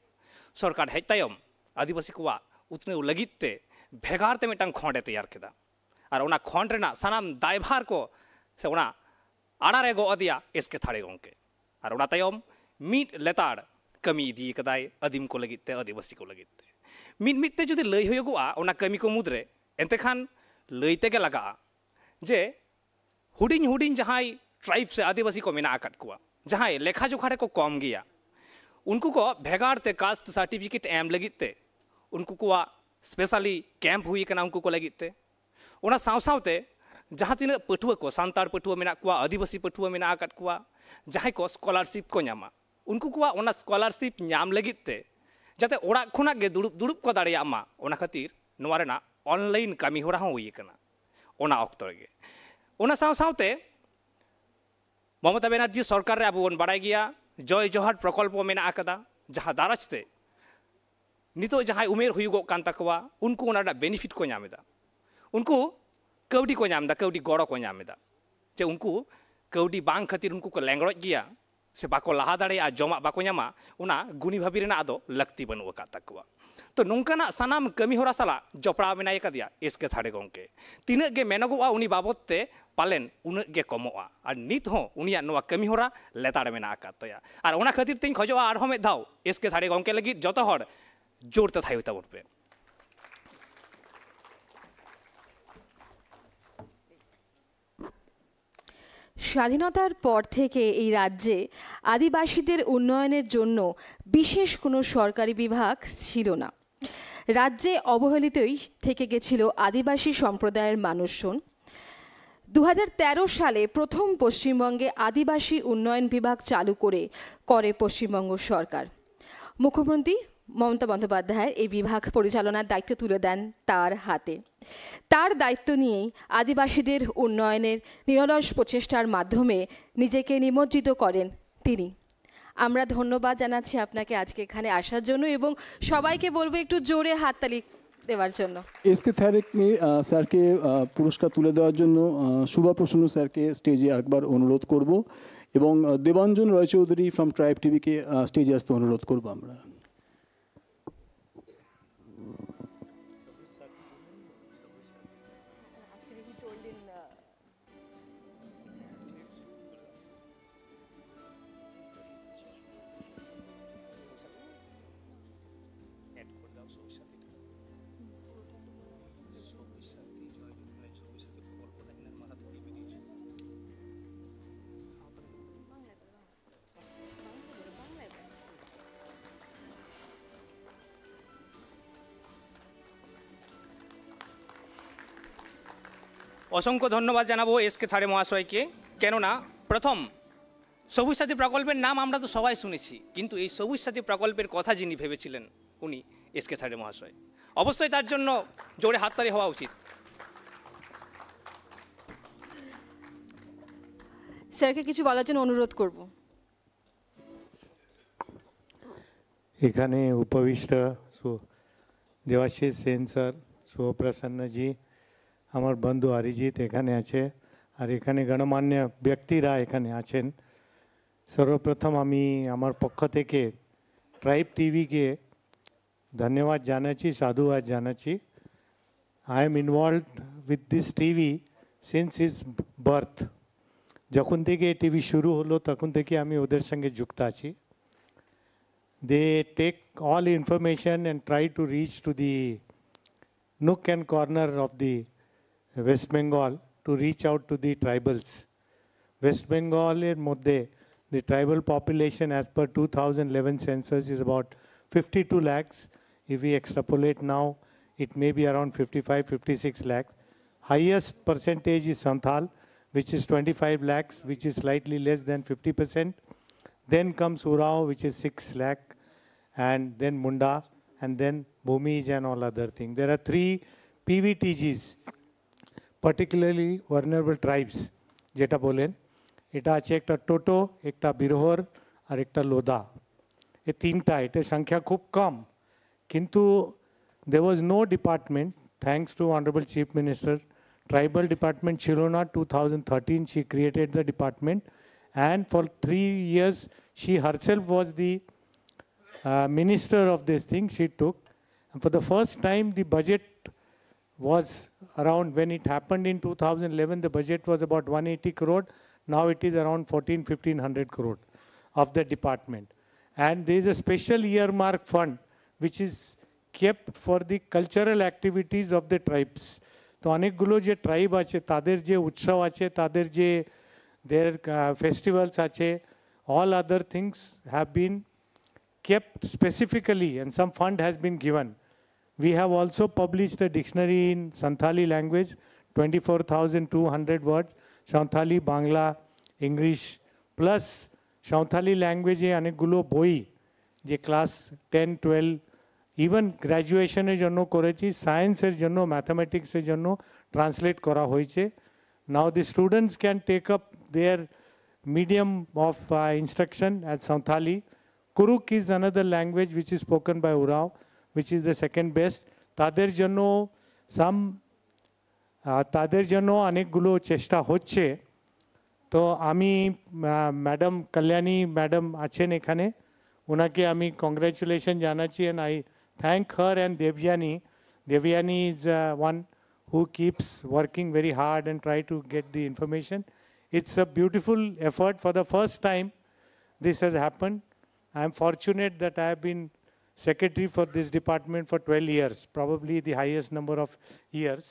ᱥᱚᱨᱠᱟᱨ ᱦᱮᱡ ᱛᱟᱭᱚᱢ ᱟᱹᱫᱤᱵᱟᱹᱥᱤ ᱠᱚᱣᱟᱜ ᱩᱛᱱᱟᱹᱣ ᱞᱟᱹᱜᱤᱫ ᱛᱮ ᱵᱷᱮᱜᱟᱨ ᱛᱮ ᱢᱤᱫᱴᱟᱝ ᱠᱷᱚᱸᱰ ᱮ ᱛᱮᱭᱟᱨ ᱠᱮᱫᱟ᱾ ᱟᱨ ᱚᱱᱟ ᱠᱷᱚᱸᱰ ᱨᱮᱱᱟᱜ ᱥᱟᱱᱟᱢ ᱫᱟᱭᱵᱷᱟᱨ ᱠᱚ ᱥᱮ ᱚᱱᱟ ᱟᱲᱟ ᱨᱮ ᱜᱚᱜ ᱟᱫᱮᱭᱟ ᱮᱥ ᱠᱮ ᱛᱷᱟᱲᱮ ᱜᱚᱢᱠᱮ᱾ ᱟᱨ ᱚᱱᱟ ᱛᱟᱭᱚᱢ ᱢᱤᱫ ᱞᱮᱛᱟᱲ ᱠᱟᱹᱢᱤ ᱤᱫᱤ ᱠᱟᱫᱟᱭ ᱟᱹᱫᱤᱢ ᱠᱚ ᱞᱟᱹᱜᱤᱫ ᱛᱮ, ᱟᱹᱫᱤᱵᱟᱹᱥᱤ ᱠᱚ ᱞᱟᱹᱜᱤᱫ ᱛᱮ᱾ ᱢᱤᱫ ᱢᱤᱫ ᱛᱮ ᱡᱩᱫᱤ ᱞᱟᱹᱭ ᱦᱩᱭᱩᱜᱚᱜᱼᱟ ᱚᱱᱟ ᱠᱟᱹᱢᱤ ᱠᱚ ᱢᱩᱫᱽᱨᱮ, ᱮᱱᱛᱮ ᱠᱷᱟᱱ ᱞᱟᱹᱭ ᱛᱮᱜᱮ ᱞᱟᱜᱟᱜᱼᱟ ᱡᱮ ᱦᱩᱰᱤᱧ ᱦᱩᱰᱤᱧ ᱡᱟᱦᱟᱸᱭ ᱴᱨᱟᱭᱤᱵᱽ ᱥᱮ ᱟᱹᱫᱤᱵᱟᱹᱥᱤ ᱠᱚ ᱢᱮᱱᱟᱜ ᱟᱠᱟᱫ ᱠᱚᱣᱟ, ᱡᱟᱦᱟᱸᱭ ᱞᱮᱠᱷᱟ ᱡᱚᱠᱷᱟ ᱨᱮᱠᱚ ᱠᱚᱢ ᱜᱮᱭᱟ, ᱩᱱᱠᱩ ᱠᱚ ᱵᱷᱮᱜᱟᱨ ᱛᱮ ᱠᱟᱥᱴ ᱥᱟᱨᱴᱤᱯᱷᱤᱠᱮᱴ ᱮᱢ ᱞᱟᱹᱜᱤᱫ ᱛᱮ ᱩᱱᱠᱩ ᱠᱚᱣᱟᱜ ᱥᱯᱮᱥᱟᱞᱤ ᱠᱮᱢᱯ ᱦᱩᱭ ᱟᱠᱟᱱᱟ ᱩᱱᱠᱩ ᱠᱚ ᱞᱟᱹᱜᱤᱫ ᱛᱮ᱾ ᱚᱱᱟ ᱥᱟᱶ ᱥᱟᱶᱛᱮ ᱡᱟᱦᱟᱸ ᱛᱤᱱᱟᱹᱜ ᱯᱟᱹᱴᱷᱩᱣᱟᱹ ᱠᱚ, ᱥᱟᱱᱛᱟᱲ ᱯᱟᱹᱴᱷᱩᱣᱟᱹ ᱢᱮᱱᱟᱜ ᱠᱚᱣᱟ, ᱟᱹᱫᱤᱵᱟᱹᱥᱤ ᱯᱟᱹᱴᱷᱩᱣᱟᱹ ᱢᱮᱱᱟᱜ ᱟᱠᱟᱫ ᱠᱚᱣᱟ, ᱡᱟᱦᱟᱸᱭ ᱠᱚ ᱥᱠᱚᱞᱟᱨᱥᱤᱯ ᱠᱚ ᱧᱟᱢᱟ, ᱩᱱᱠᱩ ᱠᱚᱣᱟᱜ ᱚᱱᱟ ᱥᱠᱚᱞᱟᱨᱥᱤᱯ ᱧᱟᱢ ᱞᱟᱹᱜᱤᱫ ᱛᱮ ᱡᱟᱛᱮ ᱚᱲᱟᱜ ᱠᱷᱚᱱᱟᱜ ᱜᱮ ᱫᱩᱲᱩᱵ ᱫᱩᱲᱩᱵ ᱠᱚ ᱫᱟᱲᱮᱭᱟᱜ ᱢᱟ, ᱚᱱᱟ ᱠᱷᱟᱹᱛᱤᱨ ᱱᱚᱣᱟ ᱨᱮᱱᱟᱜ ᱚᱱᱞᱟᱭᱤᱱ ᱠᱟᱹᱢᱤ ᱦᱚᱨᱟ ᱦᱚᱸ ᱦᱩᱭ ᱟᱠᱟᱱᱟ ᱚᱱᱟ ᱚᱠᱛᱚ ᱨᱮᱜᱮ᱾ ᱚᱱᱟ ᱥᱟᱶ ᱥᱟᱶᱛᱮ ᱢᱚᱢᱚᱛᱟ ᱵᱮᱱᱟᱨᱡᱤ ᱥᱚᱨᱠᱟᱨ ᱨᱮ ᱟᱵᱚ ᱵᱚᱱ ᱵᱟᱲᱟᱭ ᱜᱮᱭᱟ ᱡᱚᱭ ᱡᱚᱦᱟᱨ ᱯᱨᱚᱠᱚᱞᱯᱚ ᱢᱮᱱᱟᱜ ᱟᱠᱟᱫᱟ, ᱡᱟᱦᱟᱸ ᱫᱟᱨᱟᱡᱽ ᱛᱮ ᱱᱤᱛᱚᱜ ᱡᱟᱦᱟᱸᱭ ᱩᱢᱮᱨ ᱦᱩᱭᱩᱜᱚᱜ ᱠᱟᱱ ᱛᱟᱠᱚᱣᱟ ᱩᱱᱠᱩ ᱚᱱᱟ ᱨᱮᱱᱟᱜ ᱵᱮᱱᱤᱯᱷᱤᱴ ᱠᱚ ᱧᱟᱢ ᱮᱫᱟ, ᱩᱱᱠᱩ ᱠᱟᱹᱣᱰᱤ ᱠᱚ ᱧᱟᱢ ᱮᱫᱟ, ᱠᱟᱹᱣᱰᱤ ᱜᱚᱲᱚ ᱠᱚ ᱧᱟᱢ ᱮᱫᱟ᱾ ᱡᱮ ᱩᱱᱠᱩ ᱠᱟᱹᱣᱰᱤ ᱵᱟᱝ ᱠᱷᱟᱹᱛᱤᱨ ᱩᱱᱠᱩ ᱠᱚ ᱞᱮᱸᱜᱽᱲᱚᱡ ᱜᱮᱭᱟ, ᱥᱮ ᱵᱟᱠᱚ ᱞᱟᱦᱟ ᱫᱟᱲᱮᱭᱟᱜᱼᱟ, ᱡᱚᱢᱟᱜ ᱵᱟᱠᱚ ᱧᱟᱢᱟ, ᱚᱱᱟ ᱜᱩᱱᱤ ᱵᱷᱟᱹᱵᱤ ᱨᱮᱱᱟᱜ ᱟᱫᱚ ᱞᱟᱹᱠᱛᱤ ᱵᱟᱹᱱᱩᱜ ᱟᱠᱟᱫ ᱛᱟᱠᱚᱣᱟ᱾ ᱛᱚ, ᱱᱚᱝᱠᱟᱱᱟᱜ ᱥᱟᱱᱟᱢ ᱠᱟᱹᱢᱤ ᱦᱚᱨᱟ ᱥᱟᱞᱟᱜ ᱡᱚᱯᱲᱟᱣ ᱢᱮᱱᱟᱭ ᱟᱠᱟᱫᱮᱭᱟ ᱮᱥ ᱠᱮ ᱛᱷᱟᱲᱮ ᱜᱚᱢᱠᱮ᱾ ᱛᱤᱱᱟᱹᱜ ᱜᱮ ᱢᱮᱱᱚᱜᱚᱜᱼᱟ ᱩᱱᱤ ᱵᱟᱵᱚᱫ ᱛᱮ, ᱯᱟᱞᱮᱱ ᱩᱱᱟᱹᱜ ᱜᱮ ᱠᱚᱢᱚᱜᱼᱟ᱾ ᱟᱨ ᱱᱤᱛ ᱦᱚᱸ ᱩᱱᱤᱭᱟᱜ ᱱᱚᱣᱟ ᱠᱟᱹᱢᱤ ᱦᱚᱨᱟ ᱞᱮᱛᱟᱲ ᱢᱮᱱᱟᱜ ᱟᱠᱟᱫ ᱛᱟᱭᱟ᱾ ᱟᱨ ᱚᱱᱟ ᱠᱷᱟᱹᱛᱤᱨ ᱛᱤᱧ ᱠᱷᱚᱡᱚᱜᱼᱟ, ᱟᱨᱦᱚᱸ ᱢᱤᱫ ᱫᱷᱟᱣ ᱮᱥ ᱠᱮ ᱛᱷᱟᱲᱮ ᱜᱚᱢᱠᱮ ᱞᱟᱹᱜᱤᱫ ᱡᱚᱛᱚ ᱦᱚᱲ ᱡᱳᱨ ᱛᱮ ᱛᱷᱟᱭᱚ ᱛᱟᱵᱚᱱ ᱯᱮ᱾ স্বাধীনতার পর থেকে এই রাজ্যে আদিবাসীদের উন্নয়নের জন্য বিশেষ কোনো সরকারি বিভাগ ছিল না। রাজ্যে অবহেলিতই থেকে গেছিল আদিবাসী সম্প্রদায়ের মানুষজন। দু সালে প্রথম পশ্চিমবঙ্গে আদিবাসী উন্নয়ন বিভাগ চালু করে করে পশ্চিমবঙ্গ সরকার। মুখ্যমন্ত্রী মমতা বন্দ্যোপাধ্যায়ের এই বিভাগ পরিচালনার দায়িত্ব তুলে দেন তার হাতে। তার দায়িত্ব নিয়েই আদিবাসীদের উন্নয়নের নিরলস প্রচেষ্টার মাধ্যমে নিজেকে নিমজ্জিত করেন তিনি। আমরা ধন্যবাদ জানাচ্ছি আপনাকে আজকে এখানে আসার জন্য এবং সবাইকে বলবো একটু জোরে হাততালি দেওয়ার জন্য। এস কে থ্যারেককে আহ, স্যারকে আহ, পুরস্কার তুলে দেওয়ার জন্য আহ, শুভা প্রসন্ন স্যারকে স্টেজে আরেকবার অনুরোধ করব এবং আহ, দেবাঞ্জন রয়চৌধুরী ফ্রম ট্রাইব টিভিকে স্টেজে আসতে অনুরোধ করব আমরা। অসংখ্য ধন্যবাদ জানাবো এস কে থাড়ে মহাশয়কে। কেননা প্রথম সবুজ সাথী প্রকল্পের নাম আমরা তো সবাই শুনেছি, কিন্তু এই সবুজ সাথী প্রকল্পের কথা যিনি ভেবেছিলেন উনি এস কে থাড়ে মহাশয়। অবশ্যই তার জন্য জোরে হাততালি হওয়া উচিত। স্যারকে কিছু বলার জন্য অনুরোধ করব। এখানে উপবিষ্ট সু- দেবাশিস সেন স্যার, শুভপ্রসন্নজি, আমার বন্ধু অরিজিৎ এখানে আছে, আর এখানে গণ্যমান্য ব্যক্তিরা এখানে আছেন। সর্বপ্রথম আমি আমার পক্ষ থেকে ট্রাইব টিভিকে ধন্যবাদ জানাচ্ছি, সাধুবাদ জানাচ্ছি। I am involved with this T V since its birth. যখন থেকে টিভি শুরু হলো, তখন থেকে আমি ওদের সঙ্গে যুক্ত আছি। They take all information and try to reach to the nook and corner of the West Bengal to reach out to the tribals. West Bengal এর মধ্যে, the tribal population as per two thousand eleven census is about fifty-two lakhs. If we extrapolate now, it may be around fifty-five, fifty-six lakh. Highest percentage is Santhal, which is twenty-five lakhs, which is slightly less than fifty percent. Then comes Urao, which is six lakh, and then Munda, and then Bhumij and all other things. There are three P V T Gs, particularly vulnerable tribes, যেটা বলেন, এটা আছে একটা টোটো, একটা বিরহর, আর একটা লোদা। এ তিনটা, এটা সংখ্যা খুব কম, কিন্তু there was no department, thanks to Honorable Chief Minister, tribal department ছিল না। Two thousand thirteen she created the department, and for three years she herself was the uh, minister of this thing. She took, and for the first time the budget was around, when it happened in two thousand eleven, the budget was about one eighty crore. Now it is around fourteen, fifteen hundred crore of the department. And there is a special earmark fund which is kept for the cultural activities of the tribes. তো অনেকগুলো যে tribe আছে, তাদের যে উৎসব আছে, তাদের যে their festivals আছে, all other things have been kept specifically and some fund has been given. We have also published a dictionary in Santhali language, twenty-four thousand two hundred words, Santhali, Bangla, English, plus Santali ল্যাঙ্গুয়েজে অনেকগুলো বই, যে class ten, twelve, even গ্র্যাজুয়েশনের জন্য করেছি, সায়েন্সের জন্য, ম্যাথামেটিক্সের জন্য translate করা হয়েছে। Now the students can take up their medium of instruction as Santhali. Kurukh is another language which is spoken by Urao, which is the second best. তাদের জন্য সাম তাদের জন্য অনেকগুলো চেষ্টা হচ্ছে। তো আমি ম্যাডাম কল্যাণী ম্যাডাম আছেন এখানে, ওনাকে আমি কংগ্রাচুলেশন জানাচ্ছি, and I thank her and Devyani. Devyani is uh, one who keeps working very hard and try to get the information. It's a beautiful effort. For the first time this has happened. I am fortunate that I have been secretary for this department for twelve years, probably the highest number of years.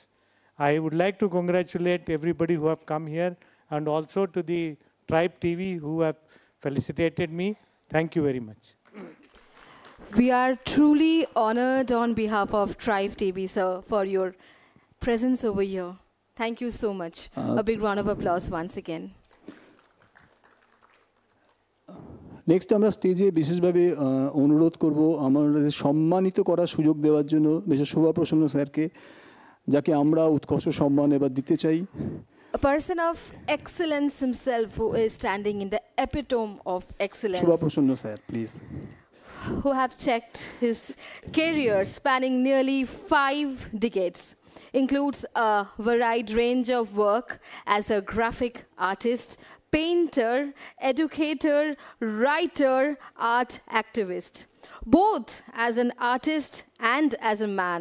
I would like to congratulate everybody who have come here, and also to the Tribe T V who have felicitated me. Thank you very much. We are truly honored on behalf of Tribe T V, sir, for your presence over here. Thank you so much. Uh, A big round of applause once again. Next আমরা স্টেজে বিশেষভাবে আহ, অনুরোধ করব আমাদের সম্মানিত করার সুযোগ দেওয়ার জন্য মিস্টার শোভা প্রসন্ন স্যারকে, যাকে আমরা উৎকর্ষ সম্মান এবার দিতে চাই। A person of excellence himself, who is standing in the epitome of excellence, শোভা প্রসন্ন sir, please. Who have checked his career spanning nearly five decades, includes a varied range of work as a graphic artist, painter, educator, writer, art activist. Both as an artist and as a man,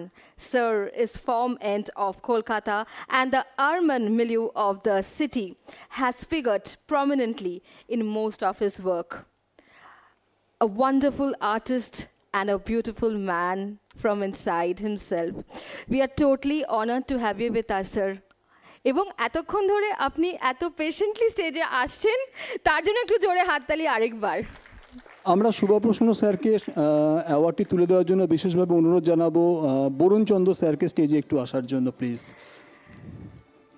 Sir is from end of Kolkata, and the urban milieu of the city has figured prominently in most of his work. A wonderful artist and a beautiful man from inside himself. We are totally honored to have you with us, sir. এবং এতক্ষণ ধরে আপনি এত patiently স্টেজে আসছেন, তার জন্য একটু জোরে হাততালি আরেকবার। আমরা শোভা প্রসন্ন স্যারকে অ্যাওয়ার্ডটি তুলে দেওয়ার জন্য বিশেষভাবে অনুরোধ জানাবো আহ, বরুণ চন্দ্র স্যারকে স্টেজে একটু আসার জন্য, প্লিজ।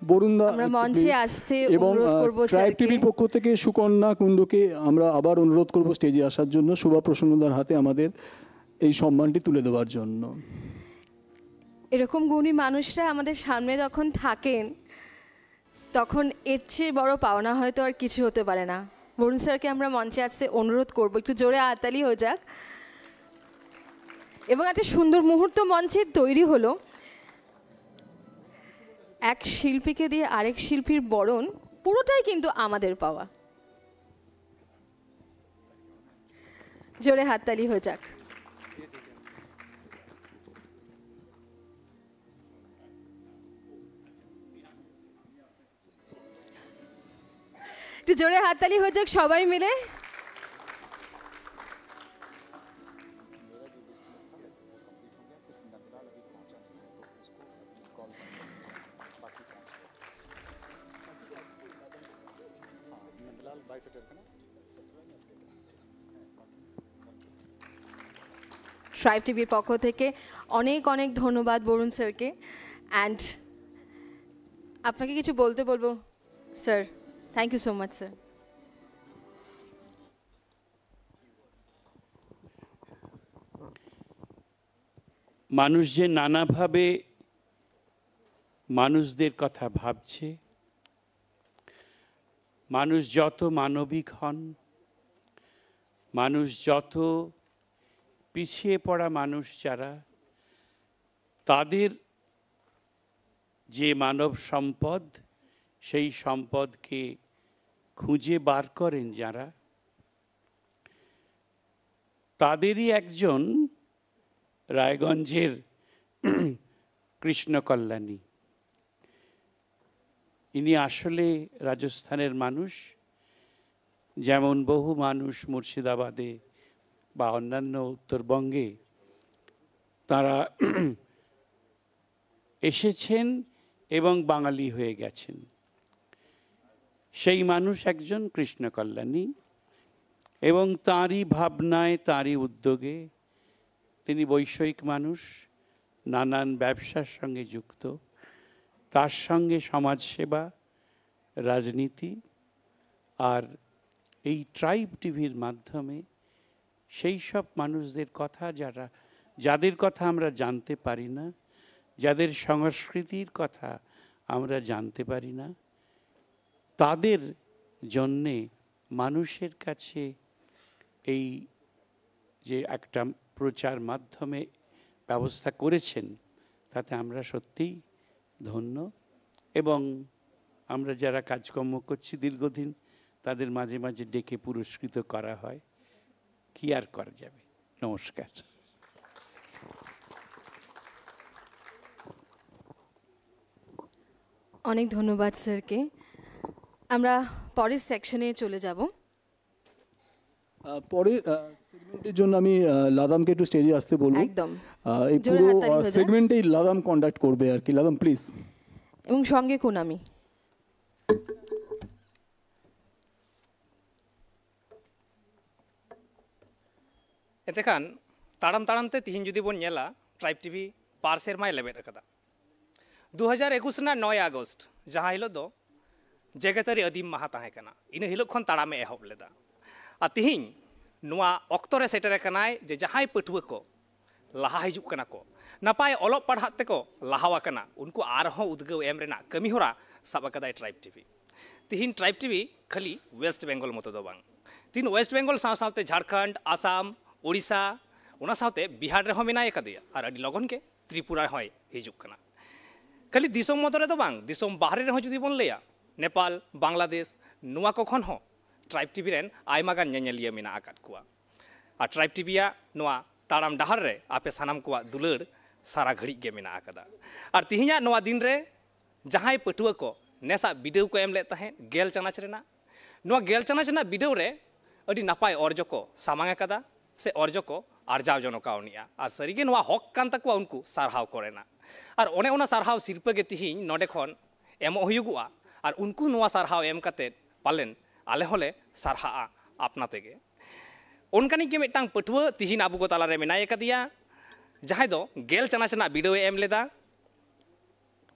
বরুণ দা, আমরা একটু মঞ্চে please। আসতে এবং অনুরোধ করব ট্রাইব স্যারকে। টিভির পক্ষ থেকে সুকন্যা কুণ্ডুকে আমরা আবার অনুরোধ করব স্টেজে আসার জন্য, শোভা প্রসন্নদার হাতে আমাদের এই সম্মানটি তুলে দেওয়ার জন্য। এরকম গুণী মানুষরা আমাদের সামনে যখন থাকেন, তখন এর চেয়ে বড় পাওনা হয়তো আর কিছু হতে পারে না। বরুণ স্যারকে আমরা মঞ্চে আসতে অনুরোধ করব, একটু জোরে হাততালি হয়ে যাক। এবং একটা সুন্দর মুহূর্ত মঞ্চে তৈরি হলো, এক শিল্পীকে দিয়ে আরেক শিল্পীর বরণ। পুরোটাই কিন্তু আমাদের পাওয়া। জোরে হাততালি হয়ে যাক। একটু জোরে হাততালি হয়ে যাক সবাই মিলে। ট্রাইব টিভির পক্ষ থেকে অনেক অনেক ধন্যবাদ বরুণ স্যারকে। অ্যান্ড আপনাকে কিছু বলতে বলবো sir. Thank you so much, sir. মানুষ যে নানাভাবে মানুষদের কথা ভাবছে, মানুষ যত মানবিক হন, মানুষ যত পিছিয়ে পড়া মানুষ যারা, তাদের যে মানব সম্পদ, সেই সম্পদকে খুঁজে বার করেন যারা, তাদেরই একজন রায়গঞ্জের কৃষ্ণ কল্যাণী। ইনি আসলে রাজস্থানের মানুষ, যেমন বহু মানুষ মুর্শিদাবাদে বা অন্যান্য উত্তরবঙ্গে তারা এসেছেন এবং বাঙালি হয়ে গেছেন। সেই মানুষ একজন কৃষ্ণ কল্যাণী, এবং তাঁরই ভাবনায়, তাঁরই উদ্যোগে, তিনি বৈষয়িক মানুষ, নানান ব্যবসার সঙ্গে যুক্ত, তার সঙ্গে সমাজসেবা, রাজনীতি, আর এই ট্রাইব টিভির মাধ্যমে সেই সব মানুষদের কথা যারা, যাদের কথা আমরা জানতে পারি না, যাদের সংস্কৃতির কথা আমরা জানতে পারি না, তাদের জন্যে মানুষের কাছে এই যে একটা প্রচার মাধ্যমে ব্যবস্থা করেছেন, তাতে আমরা সত্যিই ধন্য। এবং আমরা যারা কাজকর্ম করছি দীর্ঘদিন, তাদের মাঝে মাঝে ডেকে পুরস্কৃত করা হয়। কি আর করা যাবে? নমস্কার। অনেক ধন্যবাদ স্যারকে। আমরা পরের সেকশনে চলে যাব। আহ, পরে সেগমেন্টের জন্য আমি আহ, লাদামকে একটু স্টেজে আসতে বলবো। একদম। আহ, এই জোরে পুরো হাততালি হয়ে যাক। সেগমেন্টেই লাদাম কন্ডাক্ট করবে আর কি। লাদাম, প্লিজ। এবং সঙ্গে কুনামি। ᱮᱱᱛᱮᱠᱷᱟᱱ, ᱛᱟᱲᱟᱢ ᱛᱟᱲᱟᱢ ᱛᱮ ᱛᱤᱦᱤᱧ ᱡᱩᱫᱤ ᱵᱚᱱ ᱧᱮᱞᱟ, ᱴᱨᱟᱭᱤᱵᱽ ᱴᱤᱵᱷᱤ ᱵᱟᱨ ᱥᱮᱨᱢᱟᱭ ᱞᱮᱵᱮᱫ ᱟᱠᱟᱫᱟ᱾ ᱫᱩ ᱦᱟᱡᱟᱨ ᱮᱠᱩᱥ ᱨᱮᱱᱟᱜ ᱱᱚᱭ ᱟᱜᱚᱥᱴ, ᱡᱟᱦᱟᱸ ᱦᱤᱞᱳᱜ ᱫᱚ ᱡᱮᱜᱮᱛᱟᱹᱨᱤ ᱟᱹᱫᱤᱢ ᱢᱟᱦᱟ ᱛᱟᱦᱮᱸ ᱠᱟᱱᱟ, ᱤᱱᱟᱹ ᱦᱤᱞᱳᱜ ᱠᱷᱚᱱ ᱛᱟᱲᱟᱢᱮ ᱮᱦᱚᱵ ᱞᱮᱫᱟ᱾ ᱟᱨ ᱛᱤᱦᱤᱧ ᱱᱚᱣᱟ ᱚᱠᱛᱚ ᱨᱮ ᱥᱮᱴᱮᱨ ᱟᱠᱟᱱᱟᱭ ᱡᱮ ᱡᱟᱦᱟᱸᱭ ᱯᱟᱹᱴᱷᱩᱣᱟᱹ ᱠᱚ ᱞᱟᱦᱟ ᱦᱤᱡᱩᱜ ᱠᱟᱱᱟ ᱠᱚ, ᱱᱟᱯᱟᱭ ᱚᱞᱚᱜ ᱯᱟᱲᱦᱟᱜ ᱛᱮᱠᱚ ᱞᱟᱦᱟᱣ ᱟᱠᱟᱱᱟ, ᱩᱱᱠᱩ ᱟᱨᱦᱚᱸ ᱩᱫᱽᱜᱟᱹᱣ ᱮᱢ ᱨᱮᱱᱟᱜ ᱠᱟᱹᱢᱤ ᱦᱚᱨᱟ ᱥᱟᱵ ᱟᱠᱟᱫᱟᱭ ᱴᱨᱟᱭᱤᱵᱽ ᱴᱤᱵᱷᱤ᱾ ᱛᱤᱦᱤᱧ ᱴᱨᱟᱭᱤᱵᱽ ᱴᱤᱵᱷᱤ ᱠᱷᱟᱹᱞᱤ ᱳᱭᱮᱥᱴ ᱵᱮᱝᱜᱚᱞ ᱢᱚᱛᱚ ᱫᱚ ᱵᱟᱝ, ᱛᱤᱦᱤᱧ ᱳᱭᱮᱥᱴ ᱵᱮᱝᱜᱚᱞ ᱥᱟᱶ ᱥᱟᱶᱛᱮ ᱡᱷᱟᱲᱠᱷᱚᱸᱰ, ᱟᱥᱟᱢ, ᱳᱰᱤᱥᱟ, ᱚᱱᱟ ᱥᱟᱶᱛᱮ ᱵᱤᱦᱟᱨ ᱨᱮᱦᱚᱸ ᱢᱮᱱᱟᱭ ᱟᱠᱟᱫᱮᱭᱟ᱾ ᱟᱨ ᱟᱹᱰᱤ ᱞᱚᱜᱚᱱ ᱜᱮ ᱛᱨᱤᱯᱩᱨᱟ ᱦᱚᱸᱭ ᱦᱤᱡᱩᱜ ᱠᱟᱱᱟ᱾ ᱠᱷᱟᱹᱞᱤ ᱫᱤᱥᱚᱢ ᱢᱚᱛᱚ ᱨᱮᱫᱚ ᱵᱟᱝ, ᱫᱤᱥᱚᱢ ᱵᱟᱦᱨᱮ ᱨᱮᱦᱚᱸ ᱡᱩᱫᱤ ᱵᱚᱱ ᱞᱟᱹᱭᱟ, ᱱᱮᱯᱟᱞ, ᱵᱟᱝᱞᱟᱫᱮᱥ, ᱱᱚᱣᱟ ᱠᱚ ᱠᱷᱚᱱ ᱦᱚᱸ ᱴᱨᱟᱭᱤᱵᱽ ᱴᱤᱵᱷᱤ ᱨᱮᱱ ᱟᱭᱢᱟ ᱜᱟᱱ ᱧᱮᱧᱮᱞᱤᱭᱟᱹ ᱢᱮᱱᱟᱜ ᱟᱠᱟᱫ ᱠᱚᱣᱟ᱾ ᱟᱨ ᱴᱨᱟᱭᱤᱵᱽ ᱴᱤᱵᱷᱤᱭᱟᱜ ᱱᱚᱣᱟ ᱛᱟᱲᱟᱢ ᱰᱟᱦᱟᱨ ᱨᱮ ᱟᱯᱮ ᱥᱟᱱᱟᱢ ᱠᱚᱣᱟᱜ ᱫᱩᱞᱟᱹᱲ ᱥᱟᱨᱟ ᱜᱷᱟᱹᱲᱤᱡ ᱜᱮ ᱢᱮᱱᱟᱜ ᱟᱠᱟᱫᱟ᱾ ᱟᱨ ᱛᱤᱦᱤᱧᱟᱜ ᱱᱚᱣᱟ ᱫᱤᱱ ᱨᱮ ᱡᱟᱦᱟᱸᱭ ᱯᱟᱹᱴᱷᱩᱣᱟᱹ ᱠᱚ ᱱᱮᱥᱟᱜ ᱵᱤᱰᱟᱹᱣ ᱠᱚ ᱮᱢ ᱞᱮᱫ ᱛᱟᱦᱮᱸᱫ ᱜᱮᱞ ᱪᱟᱱᱟᱪ ᱨᱮᱱᱟᱜ, ᱱᱚᱣᱟ ᱜᱮᱞ ᱪᱟᱱᱟᱪ ᱨᱮᱱᱟᱜ ᱵᱤᱰᱟᱹᱣ ᱨᱮ ᱟᱹᱰᱤ ᱱᱟᱯᱟᱭ ᱚᱨᱡᱚ ᱠᱚ ᱥᱟᱢᱟᱝ ᱟᱠᱟᱫᱟ ᱥᱮ ᱚᱨᱡᱚ ᱠᱚ ᱟᱨᱡᱟᱣ ᱡᱚᱱᱚ ᱠᱟᱣᱱᱤᱜᱼᱟ᱾ ᱟᱨ ᱥᱟᱹᱨᱤᱜᱮ ᱱᱚᱣᱟ ᱦᱚᱠ ᱠᱟᱱ ᱛᱟᱠᱚᱣᱟ ᱩᱱᱠᱩ ᱥᱟᱨᱦᱟᱣ ᱠᱚᱨᱮᱱᱟᱜ᱾ ᱟᱨ ᱚᱱᱮ ᱚᱱᱟ ᱥᱟᱨᱦᱟᱣ ᱥᱤᱨᱯᱟᱹ ᱜᱮ ᱛᱤᱦᱤᱧ ᱱᱚᱰᱮ ᱠᱷᱚᱱ ᱮᱢᱚᱜ ᱦᱩᱭᱩᱜᱚᱜᱼᱟ᱾ ᱟᱨ ᱩᱱᱠᱩ ᱱᱚᱣᱟ ᱥᱟᱨᱦᱟᱣ ᱮᱢ ᱠᱟᱛᱮᱫ ᱯᱟᱞᱮᱱ ᱟᱞᱮ ᱦᱚᱸᱞᱮ ᱥᱟᱨᱦᱟᱜᱼᱟ ᱟᱯᱱᱟ ᱛᱮᱜᱮ᱾ ᱚᱱᱠᱟᱱᱤᱡ ᱜᱮ ᱢᱤᱫᱴᱟᱝ ᱯᱟᱹᱴᱷᱩᱣᱟᱹ ᱛᱤᱦᱤᱧ ᱟᱵᱚ ᱠᱚ ᱛᱟᱞᱟᱨᱮ ᱢᱮᱱᱟᱭ ᱟᱠᱟᱫᱮᱭᱟ, ᱡᱟᱦᱟᱸᱭ ᱫᱚ ᱜᱮᱞ ᱪᱟᱱᱟᱪ ᱨᱮᱱᱟᱜ ᱵᱤᱰᱟᱹᱣ ᱮ ᱮᱢ ᱞᱮᱫᱟ,